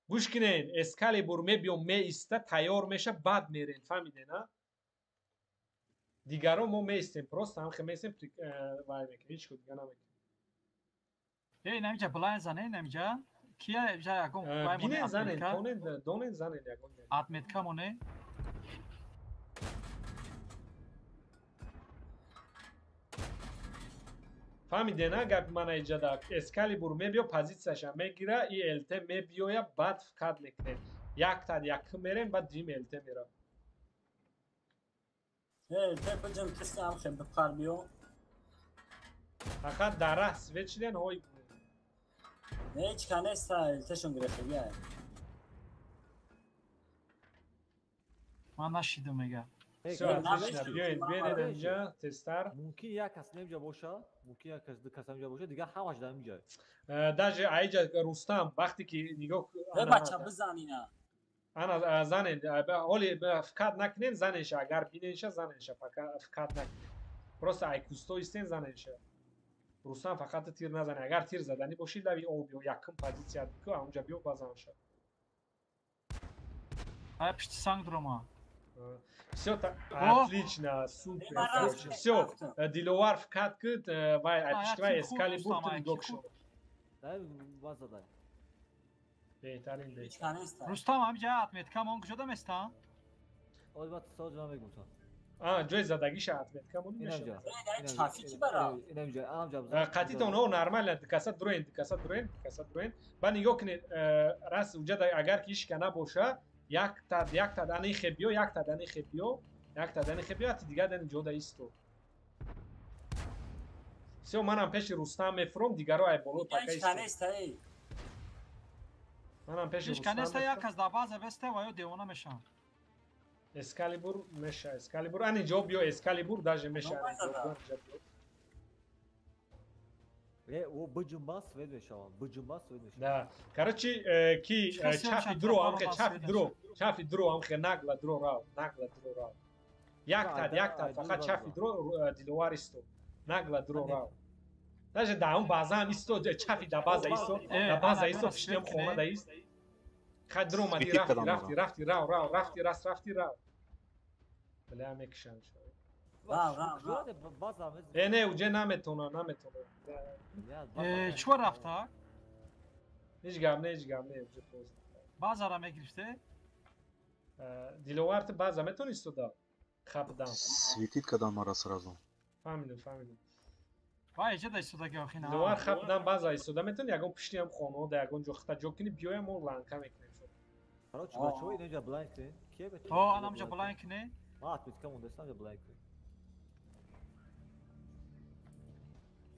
Гӯш кунен, Эскалибур мебиё меиста, тайёр меша, баъд мерен, фаҳмиден, а? Дигаро мо меистем, просто ҳамхе меистем, вай мекунем, ҳеч кор дига намекунем. Э, намиҷа блайн зане, намиҷа. Кия иҷа ягон вай моне Бинен занен, отметка? донен, донен занен ягон ҷой. Отметка моне. Фаҳмиден, а гапи мана иҷада. Эскалибур мебиё, позитсияша мегира, и ЛТ мебиёя, баъд вкат мекунем. Якта якм мерем, баъд дуюм ЛТ мера. Э, те биҷам киси амхе бипар биё. Фақат дар раҳ свет шиден ҳой. Не, ҳеч ка неста, ЛТшон гирехтагиай. Ман нашидам мега. Всё, отлично. Биёед, биёед инҷа, тезтар. Мумкин як кас немҷа боша, мумкин як кас ду кас немҷа боша, дигар ҳамаш дар инҷа. Даже аиҷа Рустам вақте ки нигоҳ Э бача бизан ина. Ана занен, ҳоли вкат накунен, заненша, агар биненша, заненша, пока вкат накунен. Просто ай кусто истен заненша. Рустам фақат тир назане. Агар тир заданӣ бошӣ, лави об биё, якум позитсия ку, онҷа биё базанша. Ай пишти санг дурома. Всё, отлично, супер. Короче, всё, Диловар вкат куд, вай ай пишти вай Эскалибур ту нигоҳ шуд. Дай база дай. Беҳтарин, беҳтарин. Рустам ҳамиҷа отметка мон куҷода места? Оз бат соз ман мегум то. А, ҷои задагиша отметка мон мешавад. Чафи ки бара? Инамҷа, амҷа. Қатитон о нормально, дикаса дуроен, дикаса дуроен, дикаса дуроен. Ба нигоҳ кунед, рас уҷа агар ки ишка набоша, якта якта дани хебиё, якта дани хебиё, якта дани хебиё, ати дигар дани ҷода исто. Всё, манам пеши Рустам мефуром, дигаро ай боло пока исто. Манам пеши Ишка Рустам. неста, як кас дар база беста ва ё девона мешаванд. Эскалибур меша, Эскалибур, ани ҷо биё, Эскалибур даже меша, ани ҷо биё. Э, о биҷумба свет мешаванд, биҷумба свет мешаванд. Да. Короче, ки чафи дро, амхе чафи дро, чафи дро, амхе нагла дро рав, нагла дро рав. Якта фақат чафи дро Диловар исто. Нагла дро рав. Даже да он база исто, чафи да база исто, да база исто пиштем хона да ист. Хай дро омади рафти рафти рав рав рафти раст рафти рав. Бля мекшам шо. Рав. Не, уже наметона. Чӣ рафта? Ҳеҷ гап не, уже поздно. Базара мегирифте? Диловар ту база метони истода? Хапдан. Светит кадан мара сразу. Фаҳмидам. Вай, иҷода истодаги охина. Диловар хапдан база истода метони, ягон пиштиам хонао да ягон ҷо хата ҷо кини биёям мо ланка мекунем шо. Короче, бачаҳо инҷа блайнд кунед. Кие беча? О, анамҷа блайнд кунед. Ма отметка мондастам, ҷа блайнд кунед.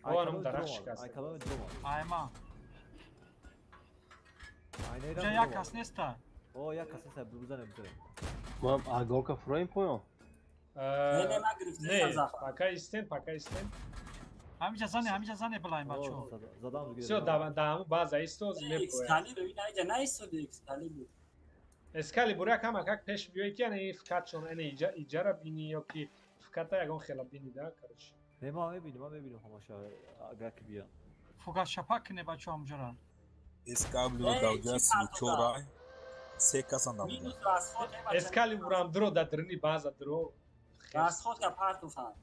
О, анам дарахт шикаст. Айкалони дрома. Айма. Ҷа як кас неста. О, як кас неста, бизанем, бизанем. Ма агорка фуроим поён? Не, пока истем. Ҳамиҷа зане блайн бачаҳо. Задам. Всё, да, база исто, мепоям. Экскалибур, ина иҷа наистоди Экскалибур. Эскалибур як ҳама как пеш биёй ки яъне фикатшон, яъне иҷара бини ё ки фиката ягон хела бини да, короче. Не, ма мебинам ҳамаша агар ки биям. Фугас шапак кне бачаҳо ҳамҷора. Эскалибур давҷа 34 се касан давҷа. Эскалибурам дро да дрни база дро. Расходка партуфан.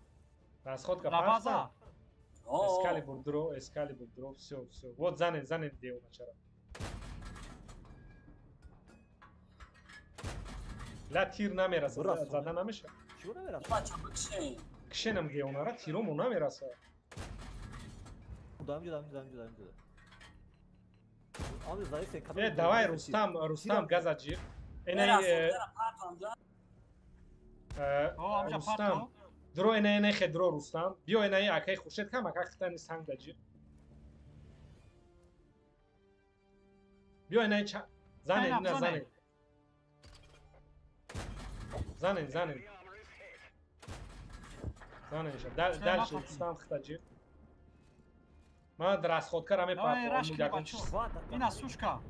Расходка партуфан. Эскалибур дро, всё. Вот занен деона чара. Ла тир намераса, зада намеша. Чӣ намераса? Бача бикшен. Кшенам деонара тиромо намераса. Дамҷа. Давай Рустам газа ҷир. Рустам. Дро эна хе дро Рустам. Биё эна акай Хуршед кам ака хитани санг да ҷир. Биё эна занен ина занен. Занен. Занен ша. Дальше Рустам хита ҷир. Ман расходкара мепартом ягон чиз. Ина сушка.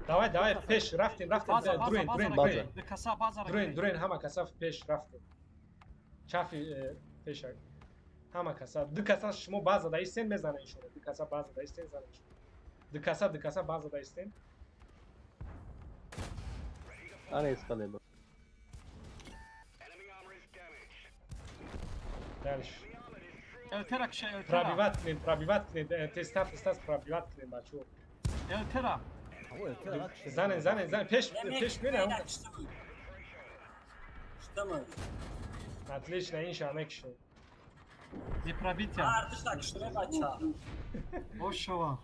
Давай, пеш рафтем, дурен. Дурен, ҳама каса пеш рафтем. Чафи пеш ҳама каса. Ду каса шумо база да истен мезанед шумо. Ду каса база да истен занед шумо. Ду каса база да истен. Ана Эскалибур. Дальше. Элтера кше, элтера. Пробиват кунед, теста пробиват кунед бачо. Элтера. Занен, пеш мерам. Штамы. Отлично, инша мекшен. Не пробития. Артишта кште бача. Ошова.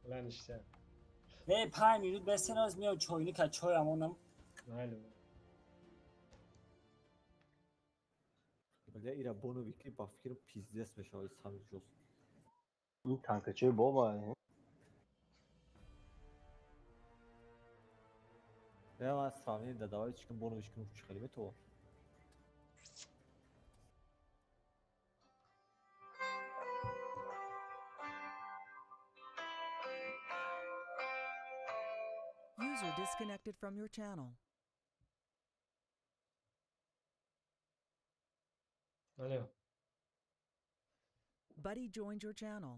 Ланишта. Эй, 5 минут бесеназ миё чойника чой амонам. Майли. Бля, ира боновики ба фикрм пиздец мешавад сами ҷост. Ин танкачои боба. Я ман сравнение да давай чикн бонович кунум чӣ хеле метова. User disconnected from your channel. Алло. Buddy joined your channel.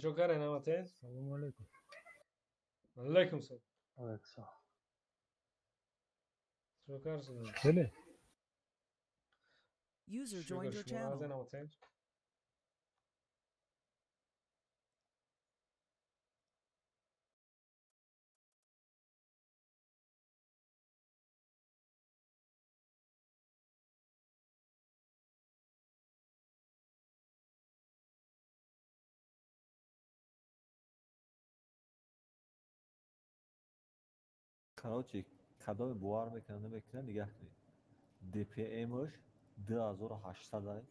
Чо карен, амате? Салому алейкум. Алейкум салом. Алейкум салом. Чо карсиз? Хеле. User joined your channel. Короче, кадоме бовар мекунад намекунад нигаҳ кунед. DPM-ш 2800,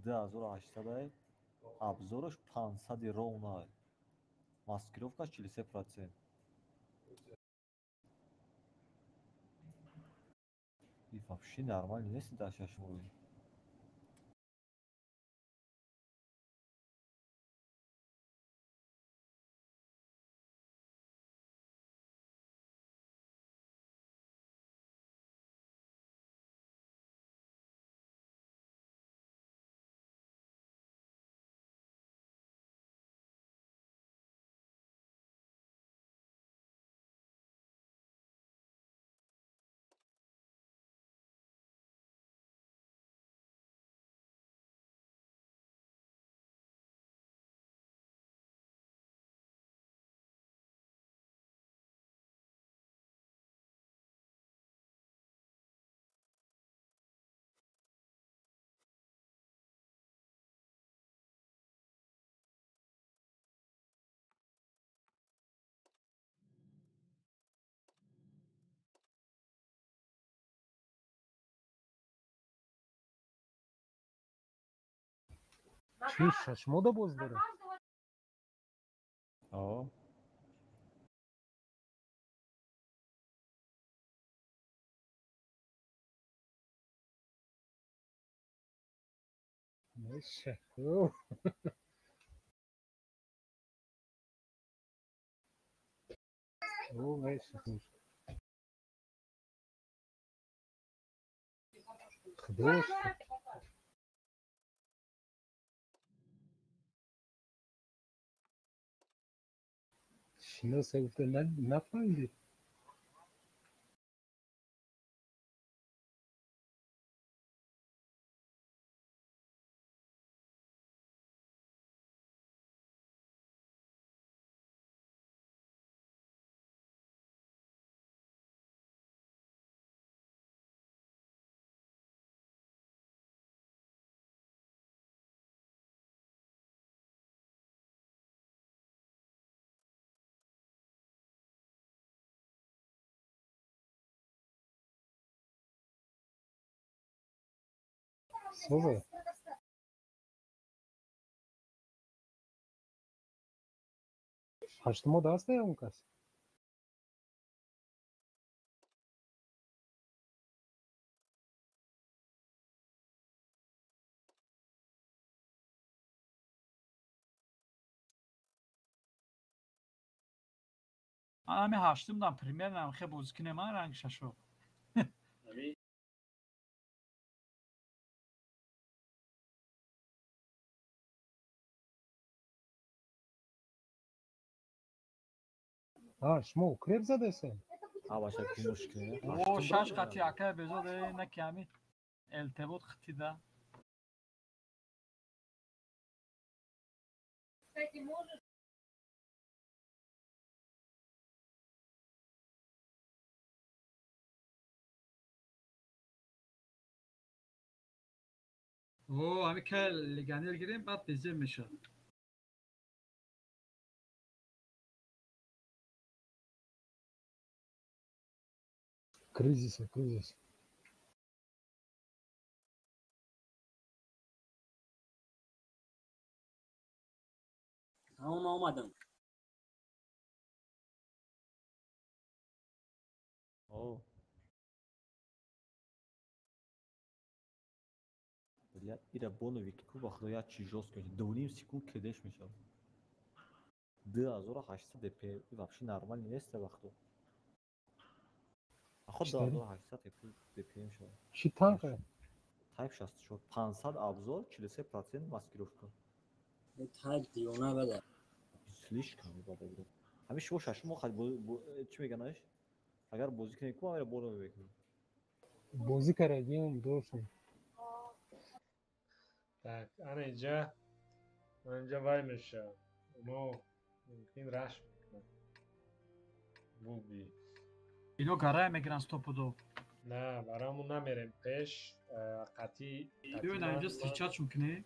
2800, абзораш 500 ровно. Маскировкаш 43%. И вообще нормально нест дар шашмоҳӣ. Чӣ шашмода боз дорад? О. Меша. О, меша. Худош. Шиноса гуфта нафаҳмидӣ? Соза? Ҳаштумо даста ё он кас? Ами ҳаштумдам примерно хе бозӣ кунем, а ранги шашо. А, шумо укреп задесен? А, баша кинош кунем. О, шаш қати акай безод на ки ами ЛТ буд хитида. О, ами ка легионер гирем, баъд безер мешавад. Кризис, кризис. Ман омадам. О. Бля, ира боновик ку ба худо як чи жёстко 2,5 секунд кедеш мешавад. 2800 ДП вообще нормально нест вақту. Аход 2800 ДП мешавад. Чӣ танка? Type 64 500 абзор 43% маскировка. Type дивона бада. Слишком бада. Ҳамин шумо шашмо хад чӣ меганаш? Агар бозӣ кунем ку амира боно мекунем. Бозӣ кардем дошем. Так, ана инҷа вай мешавад. Мо мумкин раш мекунем. Буби. Ино гарай мегиранд стопудов. На, барамон намерем пеш, қатӣ. Биёед инҷа встречать кунем.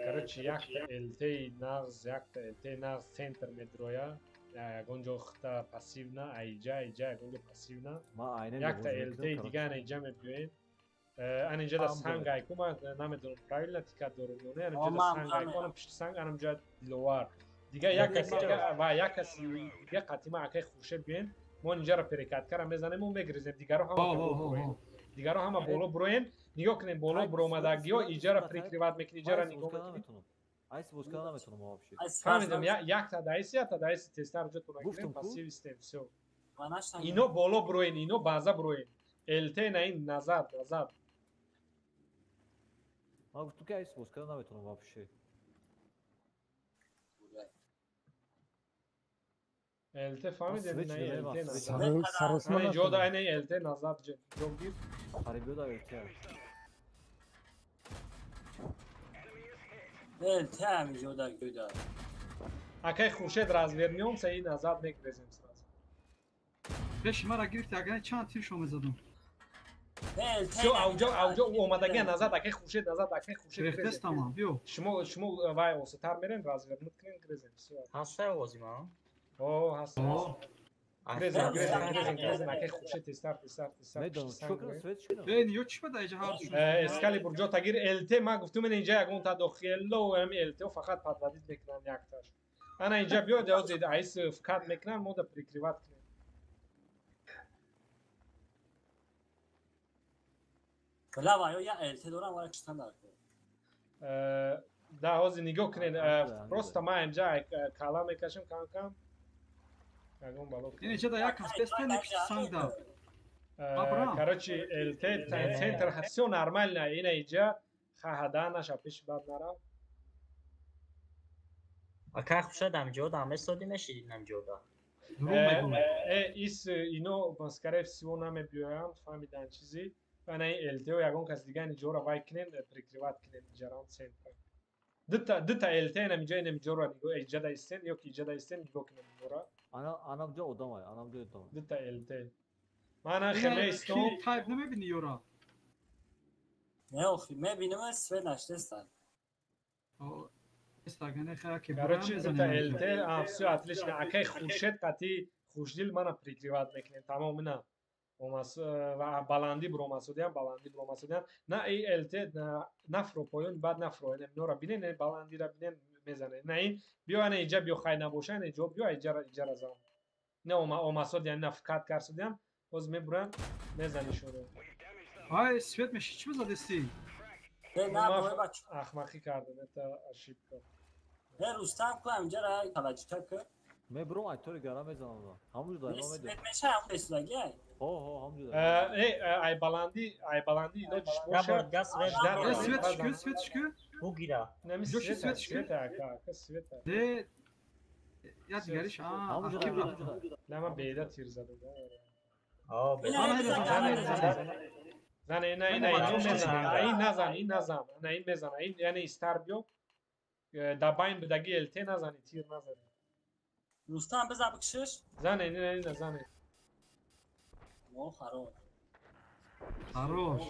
Короче, якта ЛТ нағз, якта ЛТ нағз центр медроя. Ягон ҷо хта пассивна, айҷа, айҷа, ягон ҷо пассивна. Якта ЛТ дига ана инҷа мебиёем. Ана инҷа да санг айку, ман намедонам правильно тикат дорум ё не, ана инҷа да санг айку, ана пишти санг, ана инҷа Диловар. Дига як каси дига ва як каси дига қатима акай Хуршед биёем. Мо инҷаро перекаткара мезанем ва мегирезем. Дигаро ҳама боло буроем. Дигаро ҳама боло буроем. Нигоҳ кунем боло буромадагиҳо иҷара прикриват мекунем, иҷара нигоҳ мекунем. Айс боз карда наметавонам вообще. Фаҳмидам, якта даиси, якта даиси тезтар ҷотон нагирем, пассив истем, всё. Ино боло буроен, ино баъза буроен. ЛТ на ин назад, назад. Ман гуфтум ки айс боз карда наметавонам вообще. ЛТ фаҳмидем, на ЛТ назад. Ҷо да ин ЛТ назад ҷо гир. Харибиёда ЛТ. ЛТ ҳами ҷо да гӯда. Акай Хуршед развернёмся и назад мегрезем сразу. Пеши мара гирифти, агар чанд тир шо мезадам. Всё, ауҷо, ауҷо омадагия назад, акай Хуршед назад, акай Хуршед. Рехтестам, биё. Шумо, шумо вай осетар мерем, развернут кунем, грезем. Всё. Ҳаста овози ман? О, ҳаст. Грезен, грезен, грезен, грезен, акай хуршед тезтар, тезтар, тезтар. Медонам, чӣ кунам, свет чӣ кунам? Э, ниё чӣ бада иҷа ҳар шу? Эскалибур ҷо тагир ЛТ ма гуфтум ин инҷа ягон та дохило ҳами ЛТ фақат подводить мекунанд якташ. Ана инҷа биё ҷавоз айс вкат мекунанд, мо да прикрывать кунем. Бля, ва я ЛТ дорам, вара читан дар. Да, ҳозир нигоҳ кунед, просто ма инҷа кала мекашам кам-кам. Ягон бало. Ин инҷа да як кас беста не пишти санг да. Короче, ЛТ центр всё нормально, ина инҷа хаҳада наша пеш бад нарав. Акай хушад амҷода, ҳаме соди мешидин амҷода. Ис ино скорее всего намебиёянд, фаҳмидан чизи. Ана ин ЛТ-о ягон кас дигар инҷоро вай кунен, прикрывать кунен инҷарам центра. Дута ЛТ инам инҷа инам инҷоро нигоҳ иҷада истен ё ки иҷада истен нигоҳ кунем инора. Ана анамҷо одам ай, анамҷо одам. Дута ЛТ. Мана хеле истом. Тайп намебини ёра. Не, охи, мебинам, свет наштестан. Короче, дута ЛТ, а всё отлично. Акай Хуршед қати Хушдил мана прикрывать мекунем. Тамом ина. Омас ва баландӣ буромасудиям, баландӣ буромасудиям. На и ЛТ нафро поён, баъд нафро. Инора бинен, баландира бинен мезане. На ин биё ана инҷа биё хай набоша, ана инҷо биё иҷара иҷара зан. На омасудиям, на фкат карсудиям. Боз мебурам, мезанишоро. Ай, свет меши чӣ задести? Ахмақӣ кардам, это ошибка. Э, Рустам ку инҷара таваҷҷӯҳ ку. Мебурам, ай тори гара мезанам. Ҳамуҷо дай ма медонам. Свет меша ҳам бесудаги ай. Ҳо, ҳо, ҳамуҷо дай. Э, ай баландӣ, ай баландӣ илоҷиш боша. Э, свет шку, свет шку. Бугира. Нами свет, свет, ака, ака, свет. Э, я дигариш, а, ҳамуҷо дай. На ма беда тир задам. Ҳо, беда. Зане, ина, ина, ино мезана, ин назан, ин назан, ина ин мезана, ин яъне истар биё. Да байн бидаги ЛТ назани, тир назани. Рустам биза бикшиш. Зане, ина, ина, зане. О, хорош. Хорош.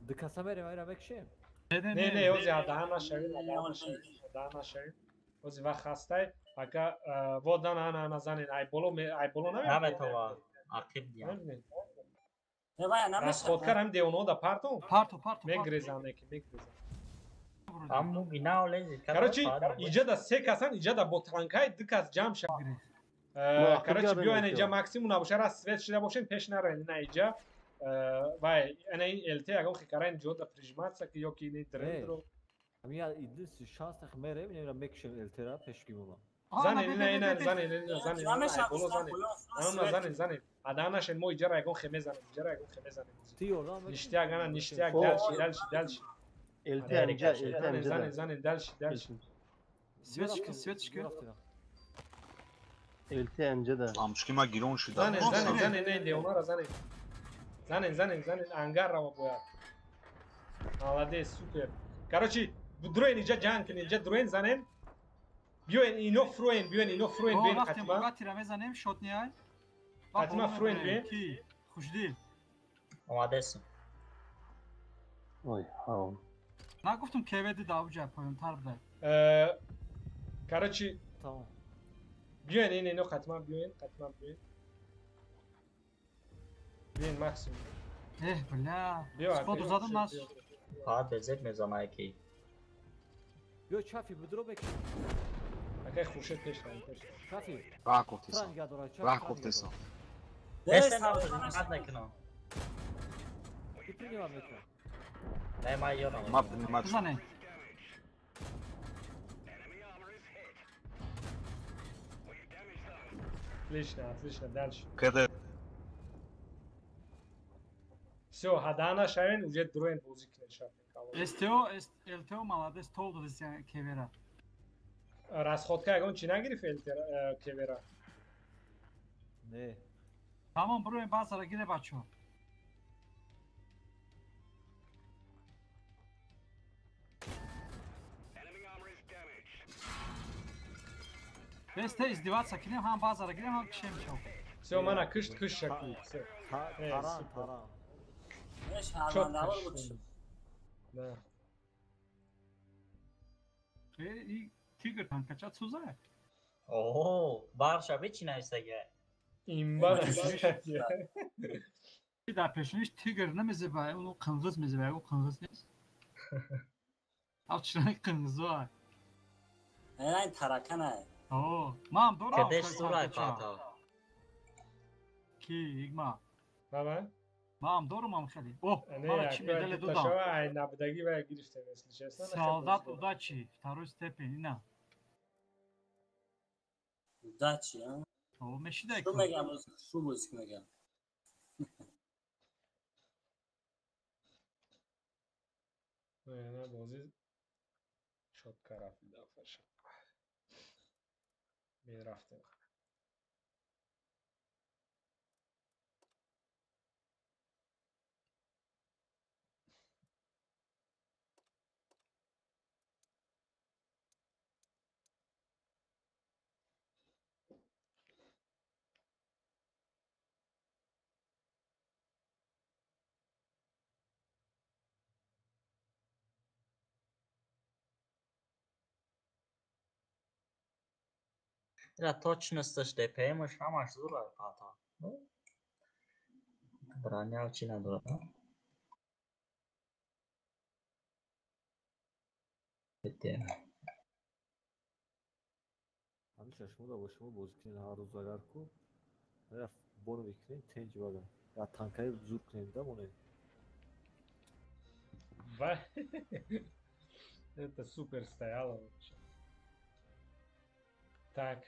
Ду каса мерем, айра мекшем. Не, не, ози адаҳа нашавем, адаҳа нашавем, адаҳа нашавем. Ози вақт ҳастай, ака во дан ана ана занен, ай боло, ай боло намебинем. Наметова, ақиб диям. Расходкар ҳам девонаҳо да партом? Парто, парто. Мегрезан еки, мегрезан. Короче, Короче, иҷа да се касан, иҷа да бо танкай ду кас ҷамъ шав. Короче, биё ана иҷа максимум набоша, раз свет шида бошем, пеш наравем ина иҷа. Вай, ана ин ЛТ ягон хикара ин ҷо да прижиматься ки ё ки ини дрендро. Ами я единственный шанс тах мерем, ина мекшем ЛТ-ра пеш гимона. Зане, ина, ина, зане, ина, зане, ай боло зане. Ана зане, зане. Ада нашен мо иҷара ягон хе мезанем, иҷара ягон хе мезанем. Ништяк, ана ништяк, дальше, дальше, дальше. ЛТ инҷа, ЛТ инҷа. Зане, зане, дальше, дальше. Светочка, светочка. ЛТ инҷа да. Лампочки ма гирон шуда. Зане, зане, зане, не, девонара зане. Зане, зане, зане, ангар рава бояд. Молодец, супер. Короче, дуроен инҷа ҷанг кунед, инҷа дуроен занен. Биёен ино фруен, биёен ино фруен, биёен қатима. Вақти мезанем, шот не ай. Қатима фруен биёен. Ки? Хушдил. Омадесим. Ой, ҳа. Нагуфтум КВД давҷа поёнтар буда. Короче, Тамом. биёен ин ино қатима биёен, қатима биёен. Биёен максимум. Эҳ, бля. Биё, Споду задам нас. Фақат безеб мезанад ки. Биё чафи бидро мекшем. Акай Хуршед пеш рав, пеш рав. Чафи. Раҳ кофтесан. Транга дора, чафи. Раҳ кофтесан. Дестан мекунам. Ки принимат мекунам. Не, ма ёрам. Ма принимать. Зане. Отлично, отлично, дальше. КД. Всё, ҳадаҳа нашавен, уже дуроен бозӣ кунед шафин калон. СТО, ЛТО молодец, тол додест кевера. Расходка ягон чӣ нагирифт ЛТ кевера? Не. Тамом, буроем базара гире бачо. Бесте издеваться кинем, ҳам базара гирем, ҳам кишем шав. Всё, мана кишт киш шаки. Всё. Таран, таран. Чётко. Да. Э, и тигр танкача цуза. Оҳо, барша бичи нависага. Имба дар пешониш тигр намезеба, уну қинғиз мезеба, ягон қинғиз нест. Ав чирани қинғизо. Ай таракана. О, ман дорам. Кедеш сурай пата. Ки игма. Баба? Ман дорам ам хеле. О, мара чи медале додам. Ай набудаги ва гирифтем, если честно. Солдат удачи, второй степень, ина. Удачи, а? О, мешидай. Шу мегам, шу бозик мегам. Не, бозӣ чётко рафт дафаша. Мерафтем. Да, точносташ ДПМ-ш ҳамаш зур пата. Броня чи надорад? Ҳамеша шумо да бо шумо бозӣ кунед ҳар рӯз агар ку рафт бонови кунем тенҷ вага. Я танкаи зур кунем да монем. Ва это супер стояло вообще. Так,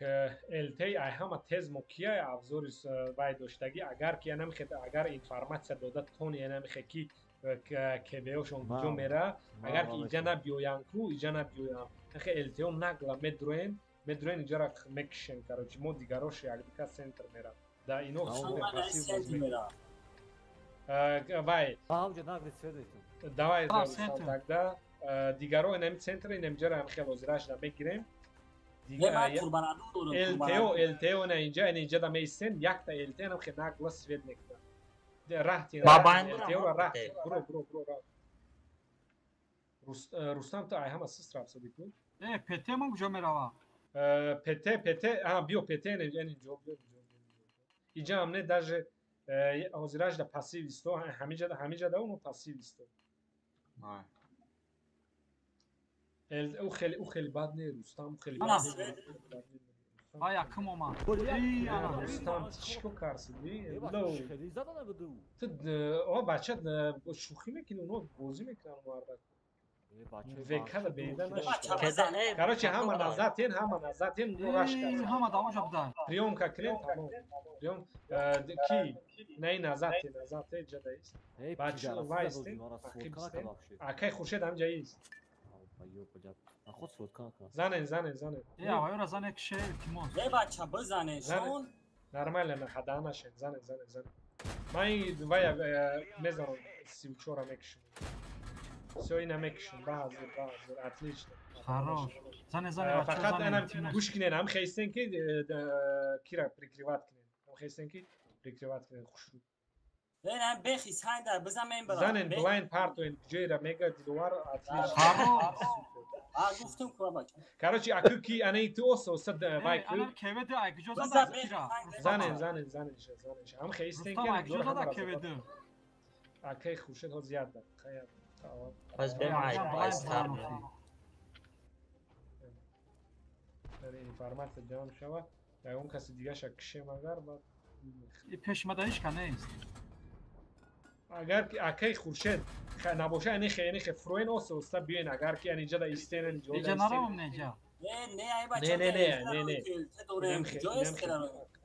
ЛТ ай ҳама тез мо кия абзори вай доштагӣ, агар ки намехед, агар информатсия дода тони намехе ки КВОшон куҷо мера, агар ки иҷа набиёянд ку, иҷа набиёянд. Нахе ЛТО нагла медроен, медроен иҷара мекишен, короче, мо дигарош якдика центр мера. Да ино супер пассив боз мекунад. Вай. Давай, тогда дигаро инами центр, инами ҷара ҳам хело озирашда мегирем. ЛТО, ЛТО на инҷа, ин инҷа да меистен, якта ЛТ нам хе нагла свет мекунад. Раҳти, ЛТО ра раҳти. Бро, бро, бро, ра. Рустам ту ай ҳама сист рафтади ку? Э, ПТ мон куҷо мерава? ПТ, ПТ, аҳа, биё ПТ ин инҷо, биё инҷо. Инҷа ҳам не даже ҳозираш да пассив исто, ҳамиҷа да, ҳамиҷа да уно пассив исто. Ӯ хеле бад не, Рустам, ӯ хеле бад не. Ай, якум омад. Рустам, чӣ кор карсиди? Ту о бача шӯхӣ мекунӣ, оно бозӣ мекунанд мардак. Векада беида нашид. Короче, ҳама назад тен, ҳама назад тен, уно раш кард. Ҳама давоша буда. Приёмка кунем, тамом. Приём ки? На ин назад тен, назад тен ҷада ист. Бача вайстен, ақиб истен. Акай Хуршед ҳамҷа ист. Занен, занен, занен. Э, авайора зане кише, илтимос. Э, бача, бизанен, шон. Нормально, на хада нашен, занен, занен, занен. Ман ин вая мезанам, 34-ра мекушам. Всё, ина мекушам, баҳазир, баҳазир, отлично. Хорош. Зане, зане, бача, фақат зане. Анам гӯш кунен, ҳам хестен ки кира прикрывать кунен. Ҳам хестен ки прикрывать кунен, хушрӯ. Не, бехи сайда, бизан мен барам. Занен блайнд партоен, ҷойра мега Диловар, отлично. Хорош. А, гуфтум ку бача. Короче, аку ки анаи ту осо сад вай ку. Ана КВД ай куҷо зада кира? Занен, занен, занен, занен. Ҳам хестен ки Рустам, ай куҷо зада КВД? Акай Хуршед ҳо зиёд да. Хая. Аз бем ай айстар. Информатсия ҷамъ шава. Ягон каси дигаша кишем агар баъд пешмада ҳеч ка нест. Агар ки акай Хуршед набоша, ани хе, ани хе фроен осо оста биёен, агар ки ани ҷада истен, ани ҷода Иҷа наравам не ҷа. Не, не, ай бача. Не, не, не, не, не.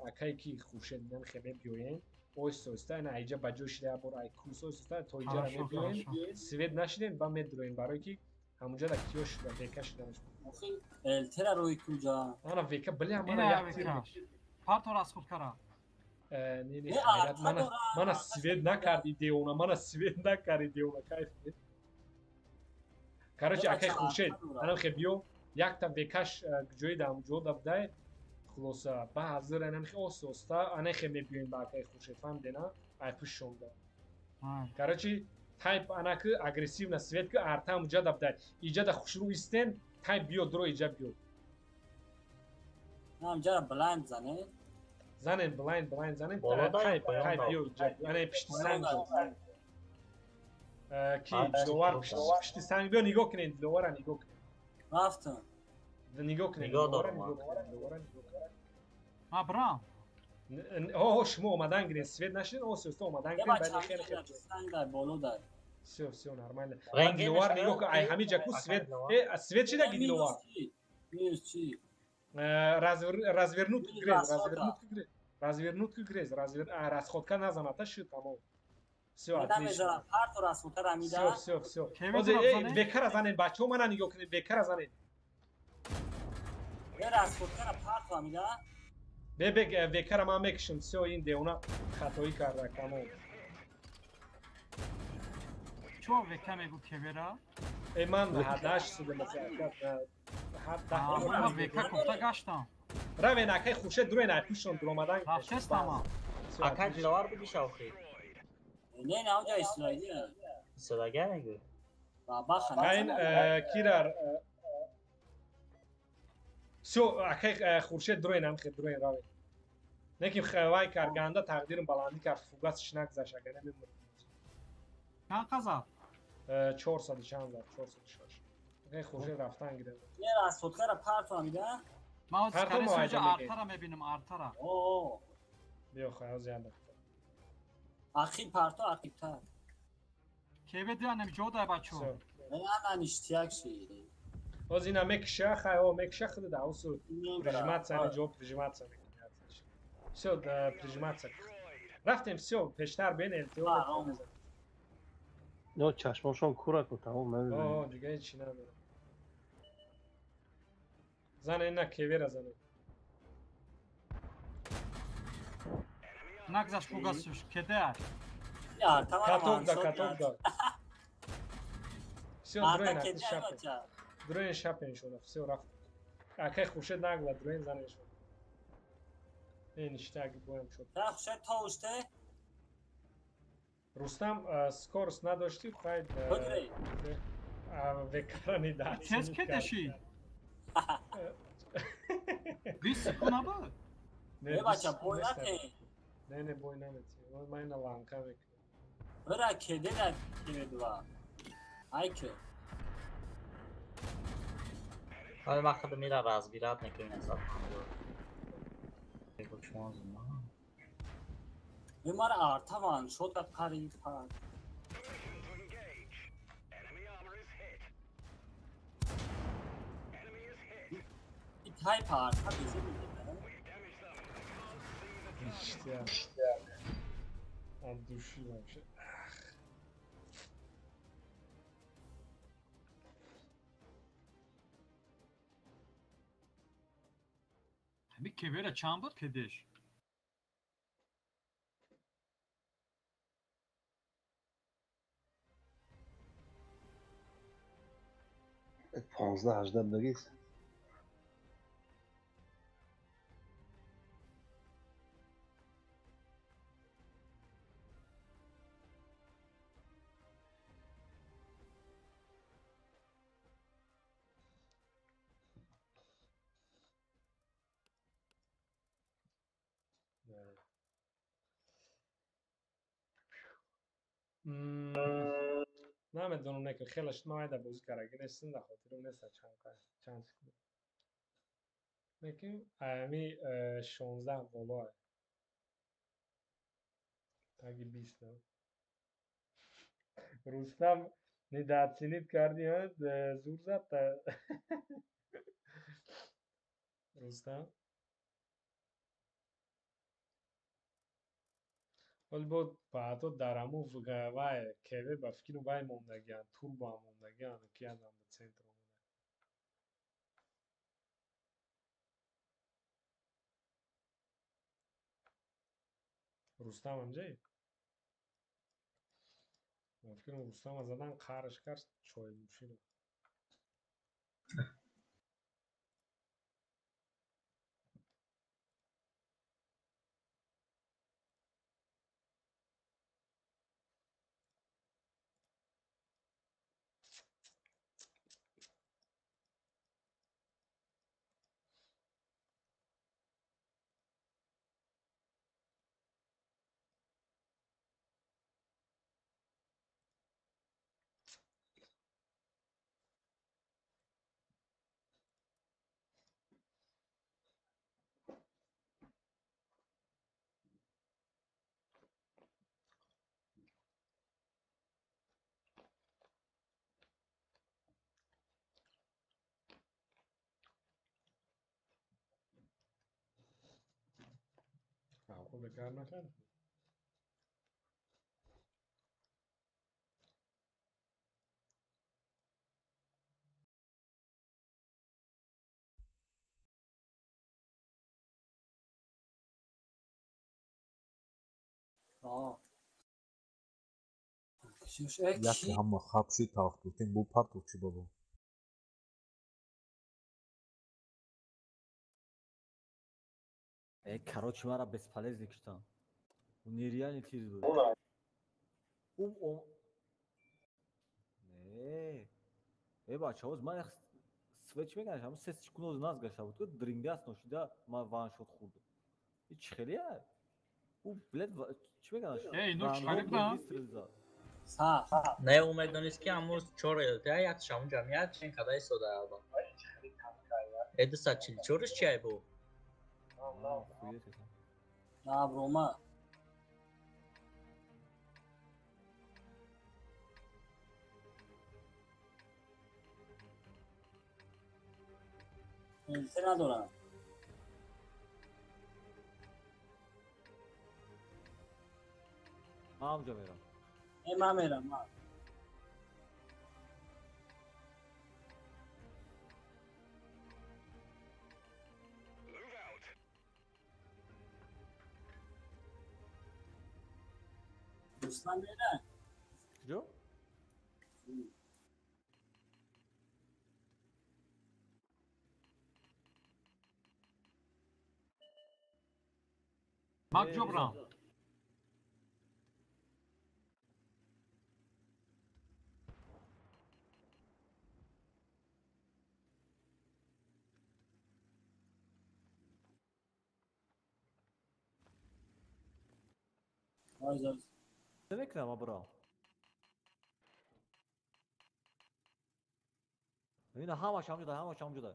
Акай ки Хуршед нам хе мебиёен, оҳиста оҳиста ана айҷа ба ҷой шида бор ай курс оҳиста оҳиста то иҷара мебиёен, свет нашидем ба медроен, барое ки ҳамунҷа да киё шуда, века шуданаш. Элтера рӯи куҷа? Ана века, бля, мана як тир. Партор аз худ кара. Не, не, хайрат, мана свет накарди девона, мана свет накарди девона, кайф. Короче, акай Хуршед, анам хе биё, якта векаш ҷои да ҳамунҷо да будай, хулоса, ба ҳазир анам хе оҳиста оҳиста, ана хе мебиёем ба акай Хуршед, фаҳмидена? Ай пушшонда. Короче, тайп анаки агрессивно свет ки арта ҳамунҷа да будай. Иҷа да хушрӯ истен, тайп биё, дуро иҷа биё. Ҳамҷара блайнд зане. Занен блайнд блайнд занен. Хай хай биё иҷа. Ана пишти санг. Ки Диловар пишти санг биё нигоҳ кунед, Диловара нигоҳ кунед. Рафтам. Нигоҳ кунед. Нигоҳ дорам. Ма брам. О, шумо омадан гиред, свет нашидед, о, сёсто омадан гиред, баъд хеле хеле. Санг дар боло дар. Всё, всё нормально. Диловар нигоҳ кун, ай ҳамиҷа ку свет. Э, свет чида ги Диловар? Минус чи? Развернуть грез, развернуть грез. Развернуть грез, расходка назаната шуд тамом. Всё, отлично. Всё, всё, всё. Озе, эй, бекара занед, бачаҳо мана нигоҳ кунед, бекара занед. Расходкара парту амида? Бе, бе, бекара ман мекушам. Всё, ин девона хатоӣ карда, тамом. Чо века мегу кевера? Эй, ман ҳадаш шуда масалан. Ман века кофта гаштам. Равен, акай Хуршед дуроен, ай пушон дуромадан. Рафтестама. Акай Диловар бигиша охи. Не, не, онҷа истилоидия. Истилогия мегӯ? Баха. Айн кирар. Всё, акай Хуршед дуроен, амхе дуроен равен. Неки вай кар ганда тақдирим баландӣ кард, фугасш нагзашт, агар намемурд. Чанд қазад? 400 чанд зад, 406. Акай Хуршед рафтан гирад. Не, расходкара парту амида? Ман ҳозир артара мебинам, артара. О. Биё хай, ҳозир як дақиқа. Ақиб парто, ақибтар. Кеве дианем ҷо дай бачо. Не, на ништяк ши. Ҳозир ина мекиша, хай, о, мекиша худ да, усу прижиматься, ани ҷо прижиматься мекунад. Всё, да, прижиматься. Рафтем, всё, пештар бен ЛТО. Ё чашмошон кура ку тамом намебинам. О, дига ҳеч чи надорам. Зане на кевера зане. Нагзаш фугасуш, кедеаш. Каток да, каток да. Всё, дроен шапен. Дроен шапен шуда, всё рафт. Акай Хуршед нагла, дроен зане шуд. Э, ништяк боям шуд. Да, Хуршед то уште? Рустам, скорость надошти, хай. Векара не да. Чез кедеши? 20 секунд набуд? Не, бача, бой нате. Не, не, бой намети. Ман ина ланка мекунам. Бира кеде да кеведва. Айке. Ҳоло ман худам мира разбират мекунам сад. Бегу шумо зума. Мара артаван шод да пари пар. Тайп арта безе меда. Ништяк. От души вообще. Ҳами кевера чанд буд кедеш? Понздаҳ ҳаждаҳ будагист. Намедонам, не хеле шуд, ман айда бозӣ кардаги нестам, дар хотирам нест чанд секунд. Лекин ами 16 боло таги 20 на. Рустам недооценит карди, зур зад. Рустам. Ҳоли бо баъдо дар ҳамун вай кеве ба фикру вай мондагианд, турбо мондагианд, ки ядам ба центр омада. Рустам ҳамҷае? Ба фикрам Рустама задан қарш кард чойнӯширо. Бекар накард. Яке ҳама хаб шид талхтутин бу партов чӣ бобо. Э, короче, мара бесполезный киштан. У нереальный тир буд. У Не. Э, бача, оз ман свеч меган, ҳам се секунд наз гашта буд, ку дрингас ношида ман ваншот хӯрдам. И чӣ хелия? У, блядь, чӣ меган? Эй, ну чӣ хеле будан? Не, ӯ медонист ки ҳамун чор ЛТ якш ҳамун ҷамъият чен када истода алба. Э, 244-ш чи ай бу? На, брома. ЛТ надорам. Ман ҳамҷо мерам. Э, ман мерам, ман. Рустам мера? Куҷо? Ман куҷо бурам? Намекунам, абро. Ина ҳамаш ҳамҷода, ҳамаш ҳамҷода.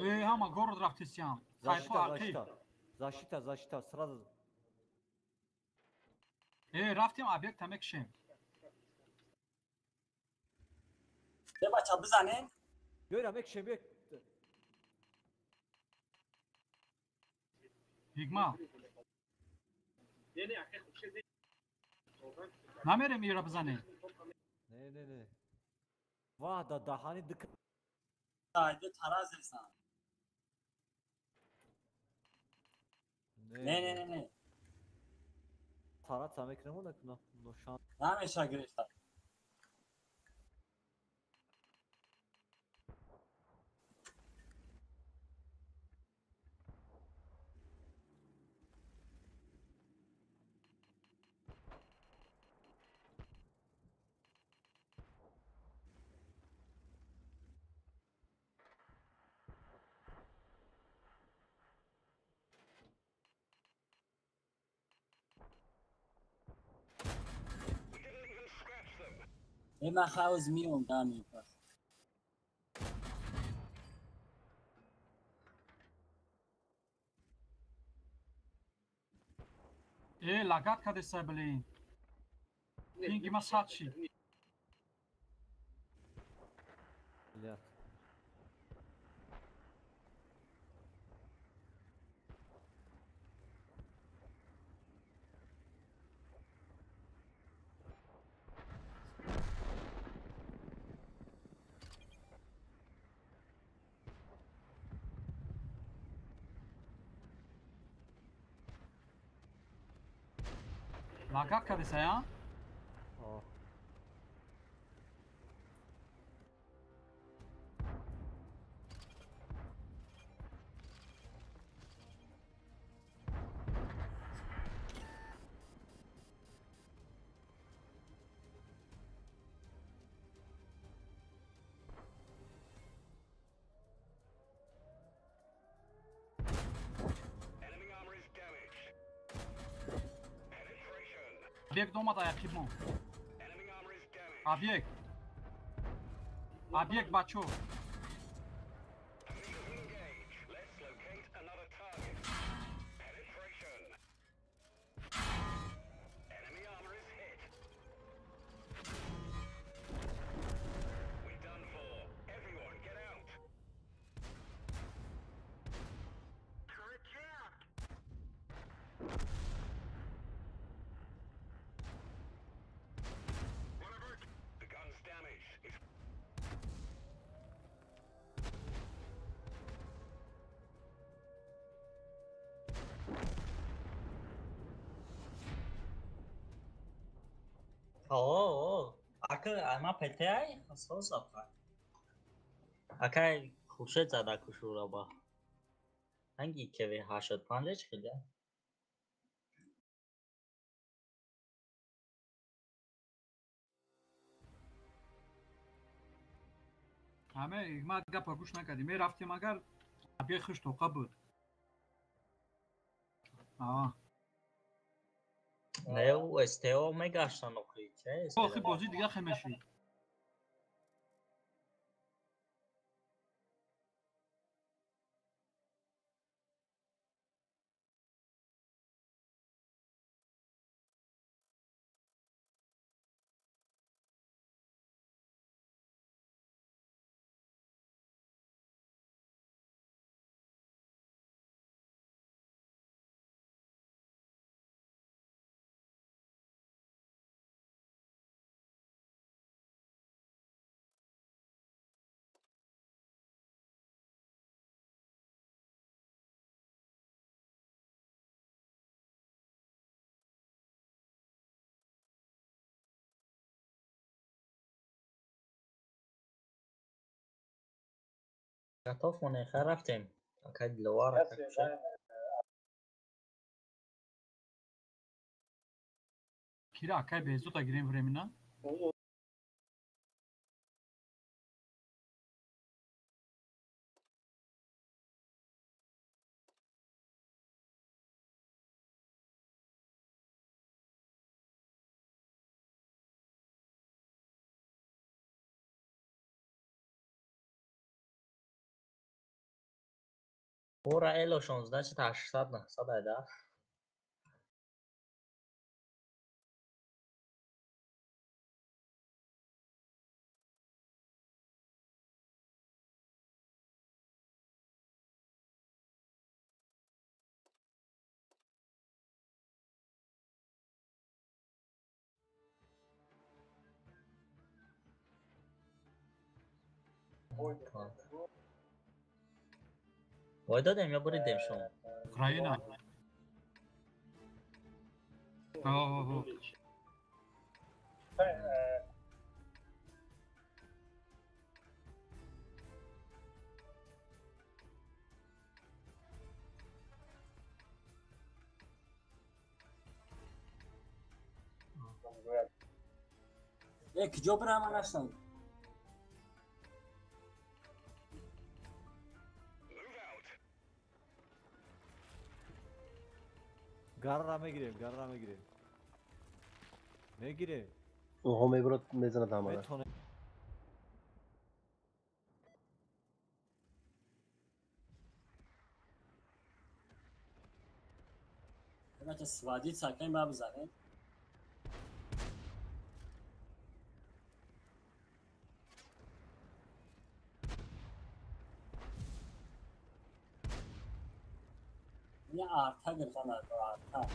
Э, ҳама город рафтисиям. Защита, защита. Защита, защита, сразу. Э, рафтем объекта мекшем. Э, бача, бизанем? Биёра мекшем, биё. Ҳикма. Намерем ира бизанем. Не, не, не. Ва, да даҳани дик. Айда тараз есан. Не, не, не, не. Тараз мекунем, на ношан. Намеша гирифта. Э, ман хавз миём дами пас. Э, лагат кадеса, блин. Пинги ма сад шид. Блядь. Лагат кадеса, я? Объект омад аяқиб мо. Объект. Объект, бачо. О, ака ама ПТА хасос апа. Акай хуршед зада кушураба. Анги кеве 85 хиля. Ҳаме ма гапа гӯш накардем. Мерафтем агар абе хуш тоқа буд. Аа. Не, у СТО мегаштан охи, че? Охи бозӣ дига хемеши. Готов монем, хай рафтем. Акай Диловар ака кушад. Кира акай Беҳзода гирем времена? Ора эло 16 800 900 айда. Вой додем ё буридем шумо? Украина. О. Э, киҷо бирам наштам? Гарра мегирем, гарра мегирем. Мегирем. Оҳо мебурад, мезанад ҳамара. Бача свадит сакаем ба бизанем. Я арта гирифтан арта.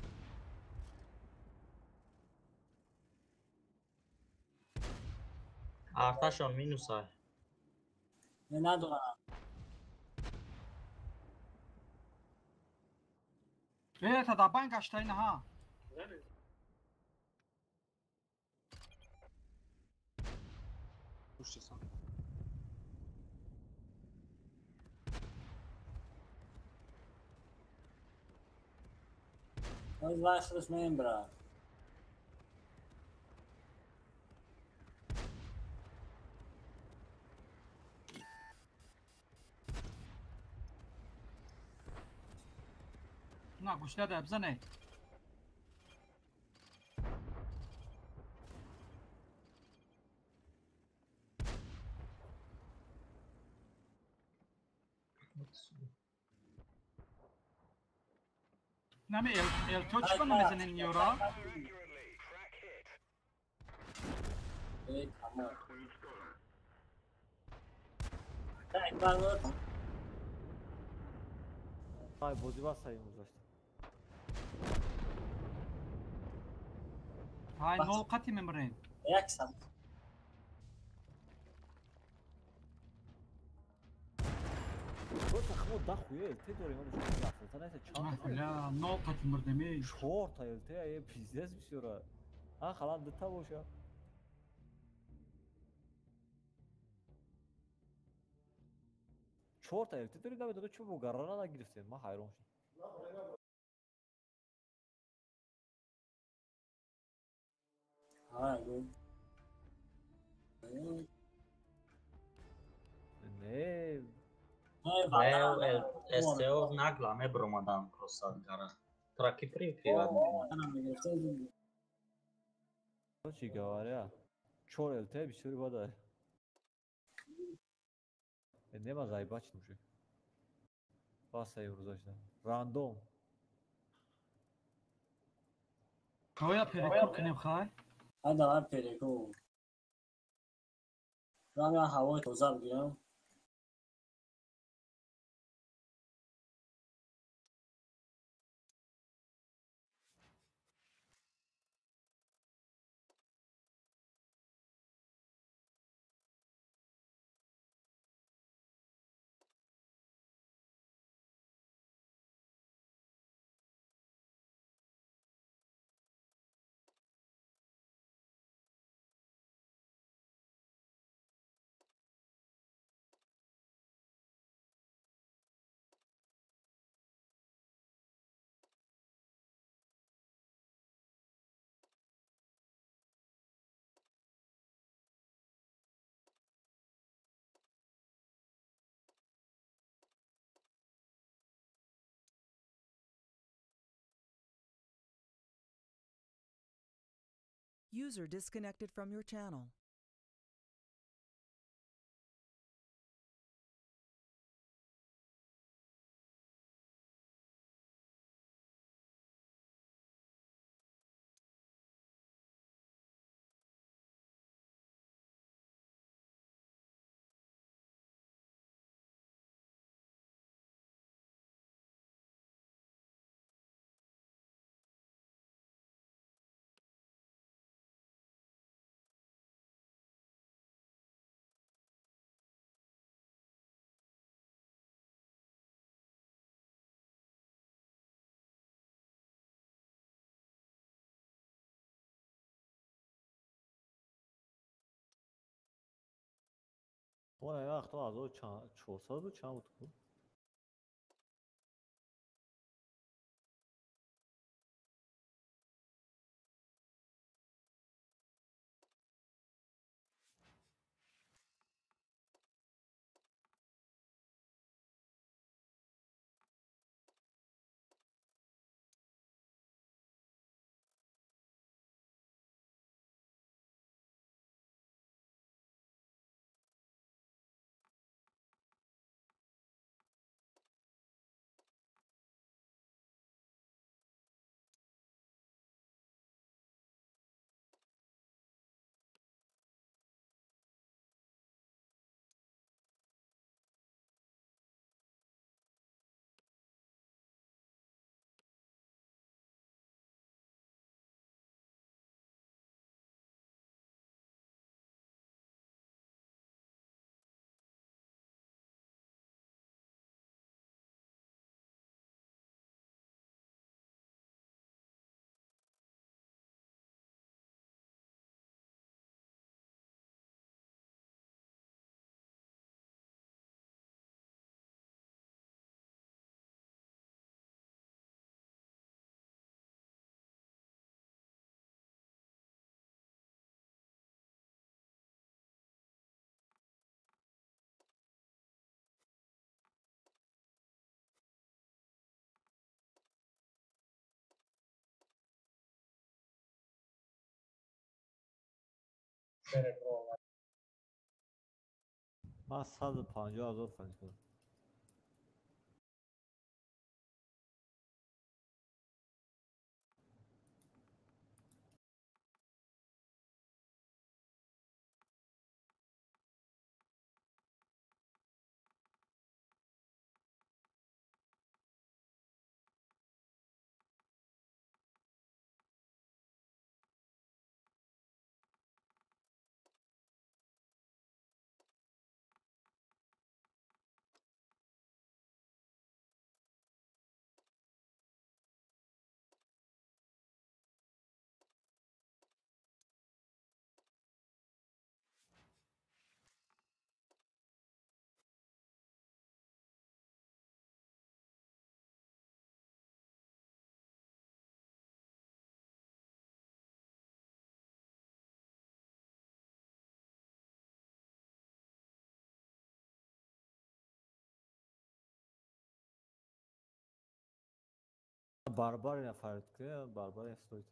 Арташон минуса. Не надорам. Э, та да банк гаштаин ҳа. Пуштисан. Вай худаш мембра. На гӯшта бизане. Нами эл точка намезанен ёра? Э, тамом. Так, Ай, бозӣ баста имрӯз. Ай, нол қати мемрем. Як сад. Просто Мо да хуя ЛТ дорем, мо рафта нест чанд. Бля, нол қати мурдаме. Чор та ЛТ, е пиздец бисёра. А халан дута боша. Чор та ЛТ дорем, намедонам чӣ бо гарана нагирифтем. Ман ҳайрон шудам. Ҳа, гу. Не. Не, СТО нагла мебромадан просто гара. Траки приват. Чӣ говоря? Чор ЛТ бисёри бада. Нема заебать уже. Баса имрӯзашда. Рандом. Кавая перекур кунем хай? Ҳа, давай перекур. Рам я ҳавои тоза бигирам. User disconnected from your channel. Вон вақт азо 400 буд, чанд буд ку? Ман 150 000 фанҷ кардам. Барбарина фард кунем, Барбарина стоит.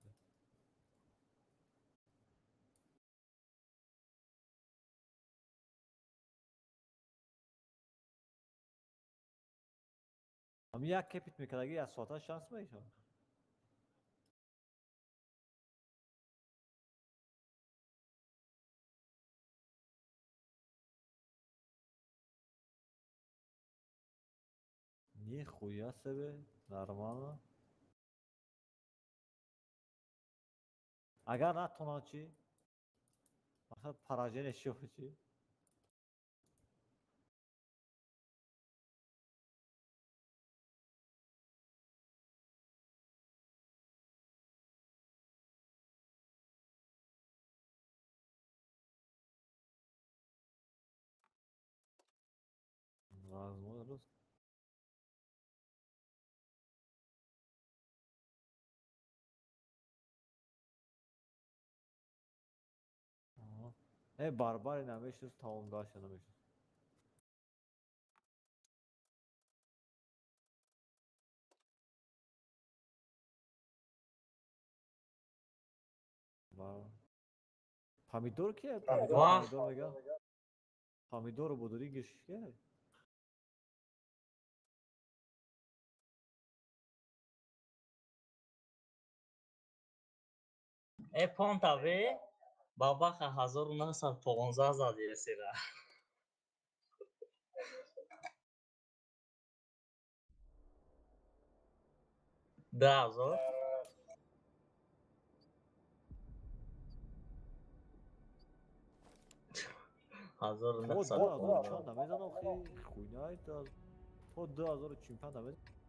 Ами як кепит мекардаги як соата шанс мешавад. Нихуя себе, нормально. Агар натонам чӣ? Мақсад поражение шуд чӣ? Возможно. Барбари намешинос, тамомдаша намешинос. Помидор ки? Помидор мегам. Помидору бодрингиш ки? Э понта бе? Бабаха 1915 зади сера. Да, зо. Ҳазору нӯҳсад. Чанд намезанам хи хуйня это. То 2045 намезанам.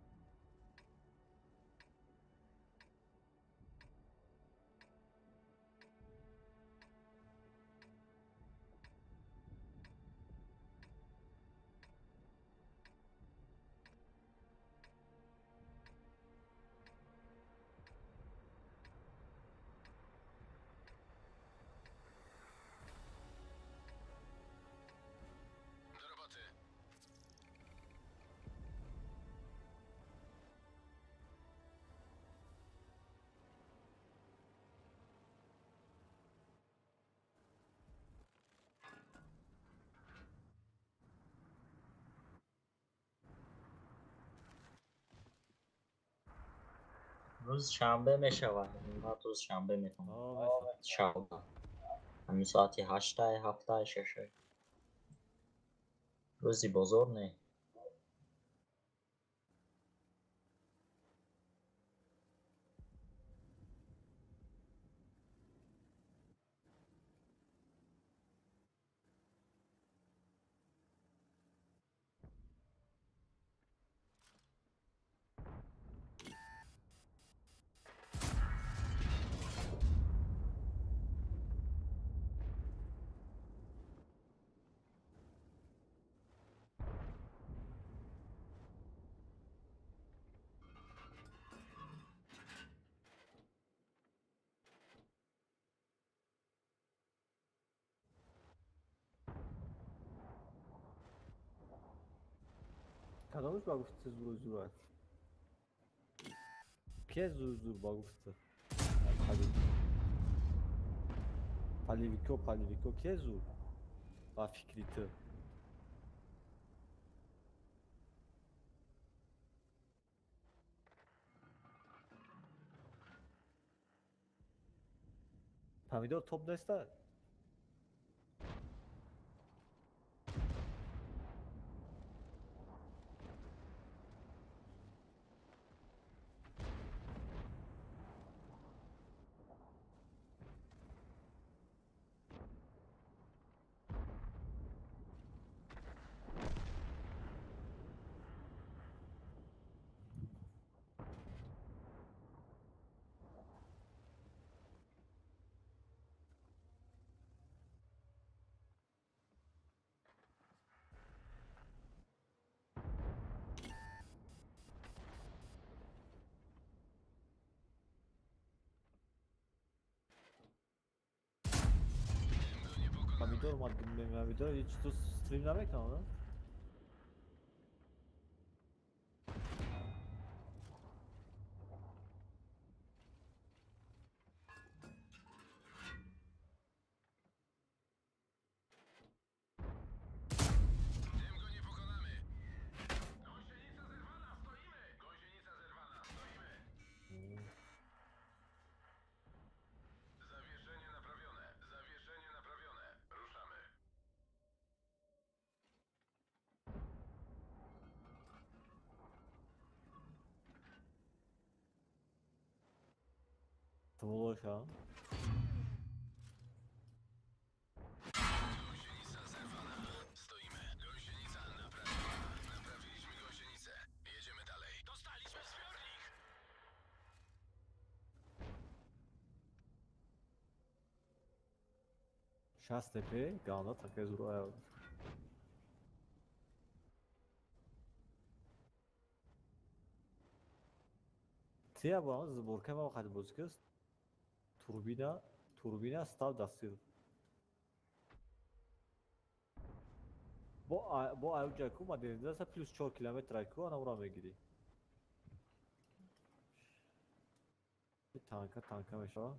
Рӯзи шанбе мешавад. Ман рӯзи шанбе метавонам. Шаба. Ҳамин соати ҳаштай, ҳафтай, шашай. Рӯзи бозор не. Кадомаш ба гуфти зур зур аст? Ке зур зур ба гуфти? Паливико, паливико, ке зур? Ба фикри ту. Помидор топ неста? Помидор омад, помидор ҳеҷ ту стрим намекунад? Стволоша. Шаст ТП, ганда такая зурая. Тия бо сборка ма вақт бозикаст. Турбина став дастир. Бо аюҷа ку ма дериндаста плюс 4 километр ку ана ура мегири. Танка мешава.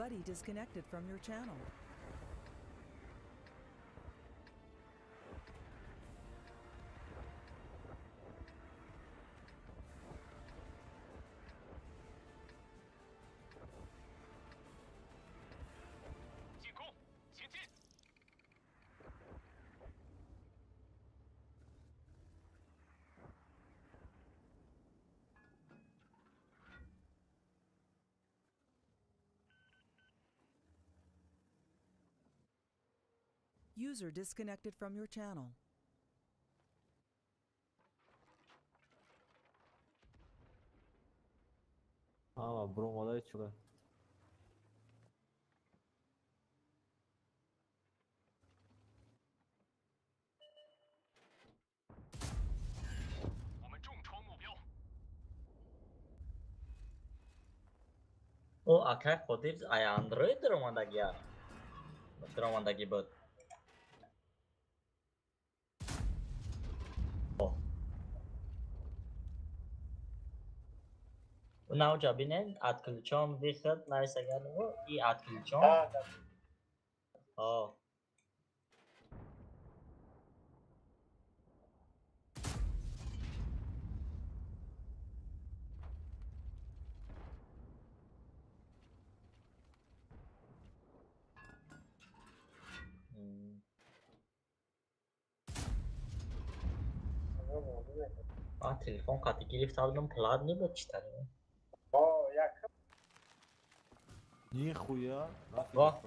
Buddy disconnected from your channel. User disconnected from your channel. Ама бромадай чула. О, акай Қодир ай Андроид даромадагия. Даромадагӣ буд. Навҷа бинен, отключен выход, нависагану и отключен. О. Ман телефон қати гирифта будам, плат небуд читари. Нихуя. Ва.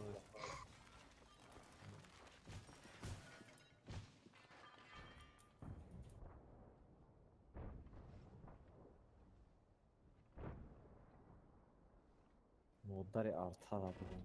Модари артара будам.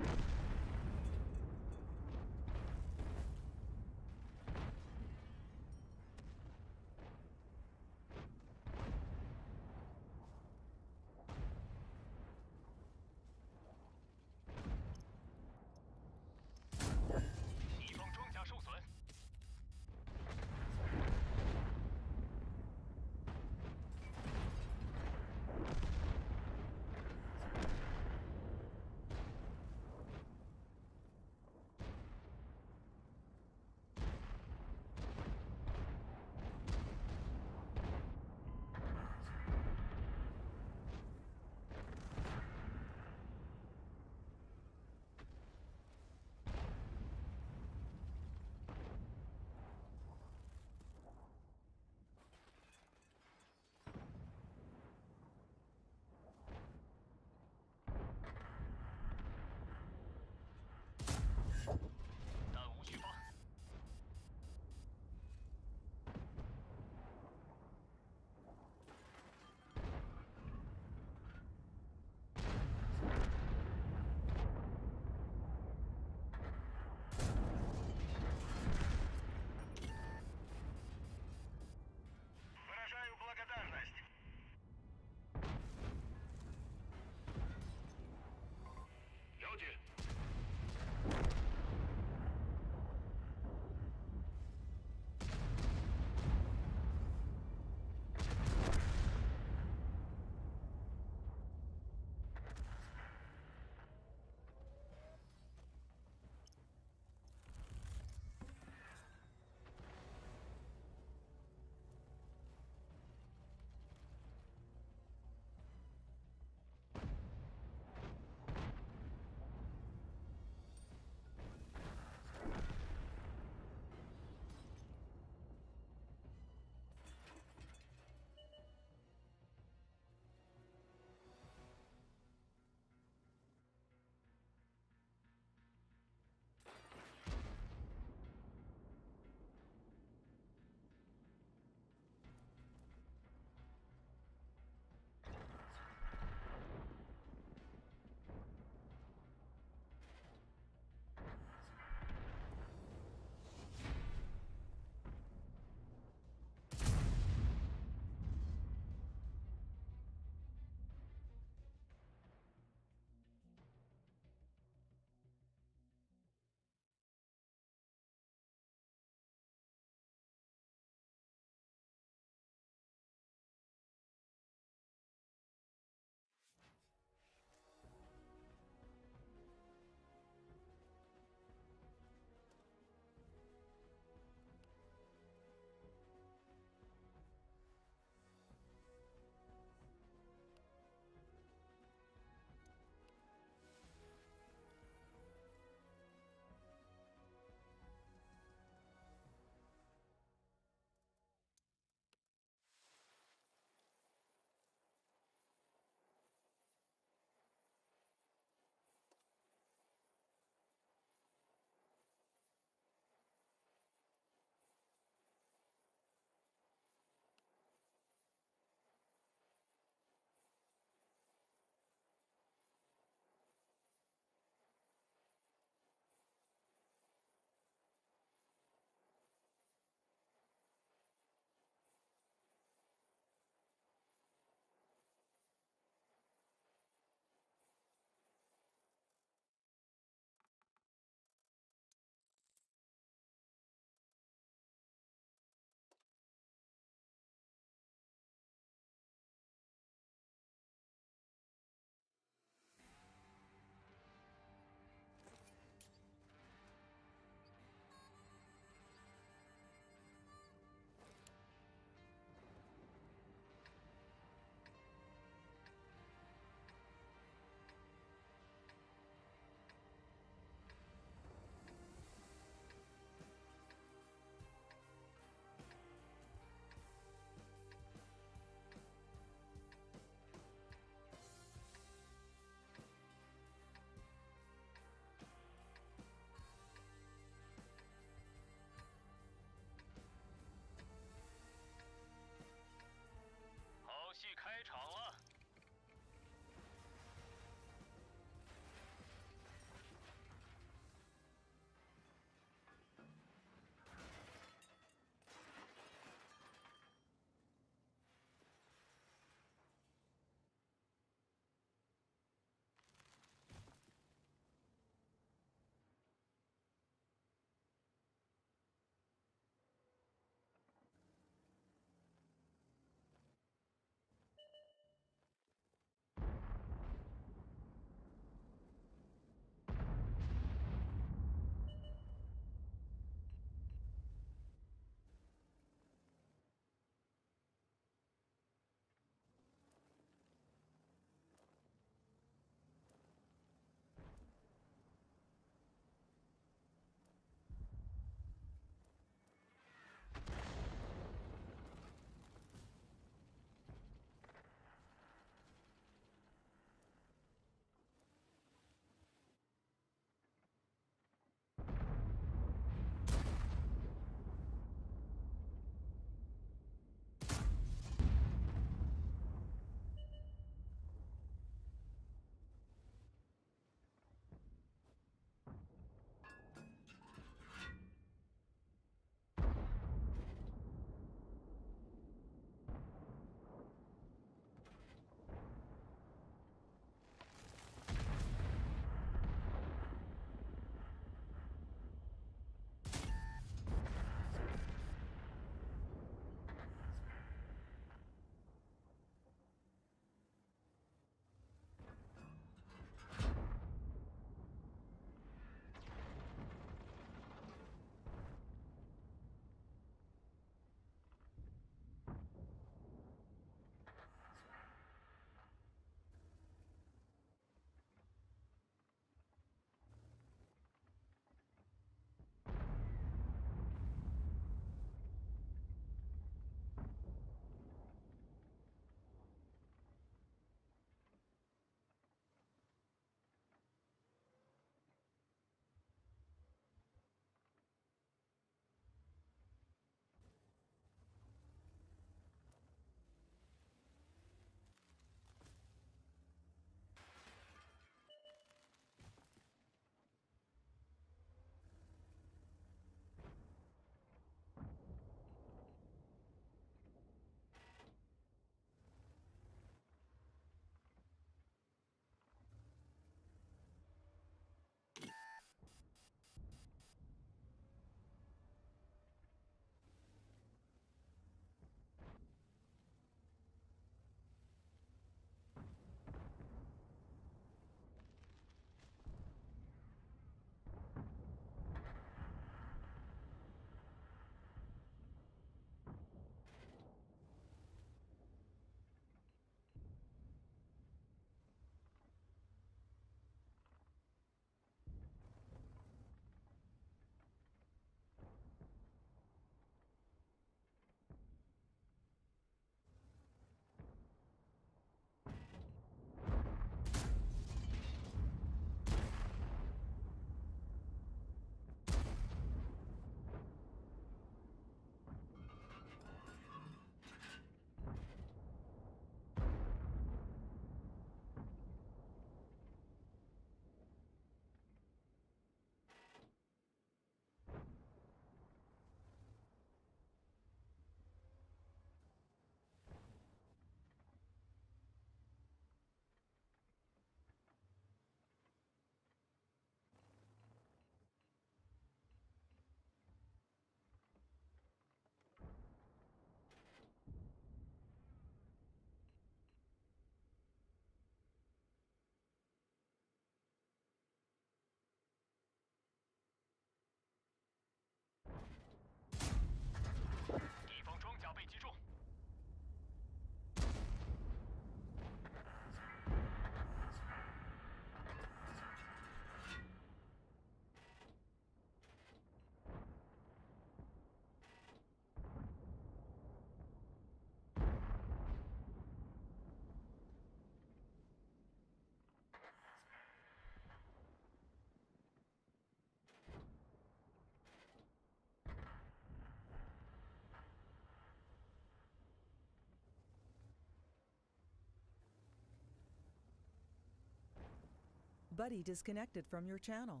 Buddy disconnected from your channel.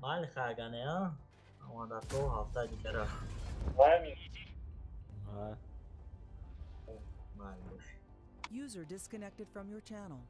Майли хайгане, а? Ама то ҳафтаи дигара. Майли бош. User disconnected from your channel.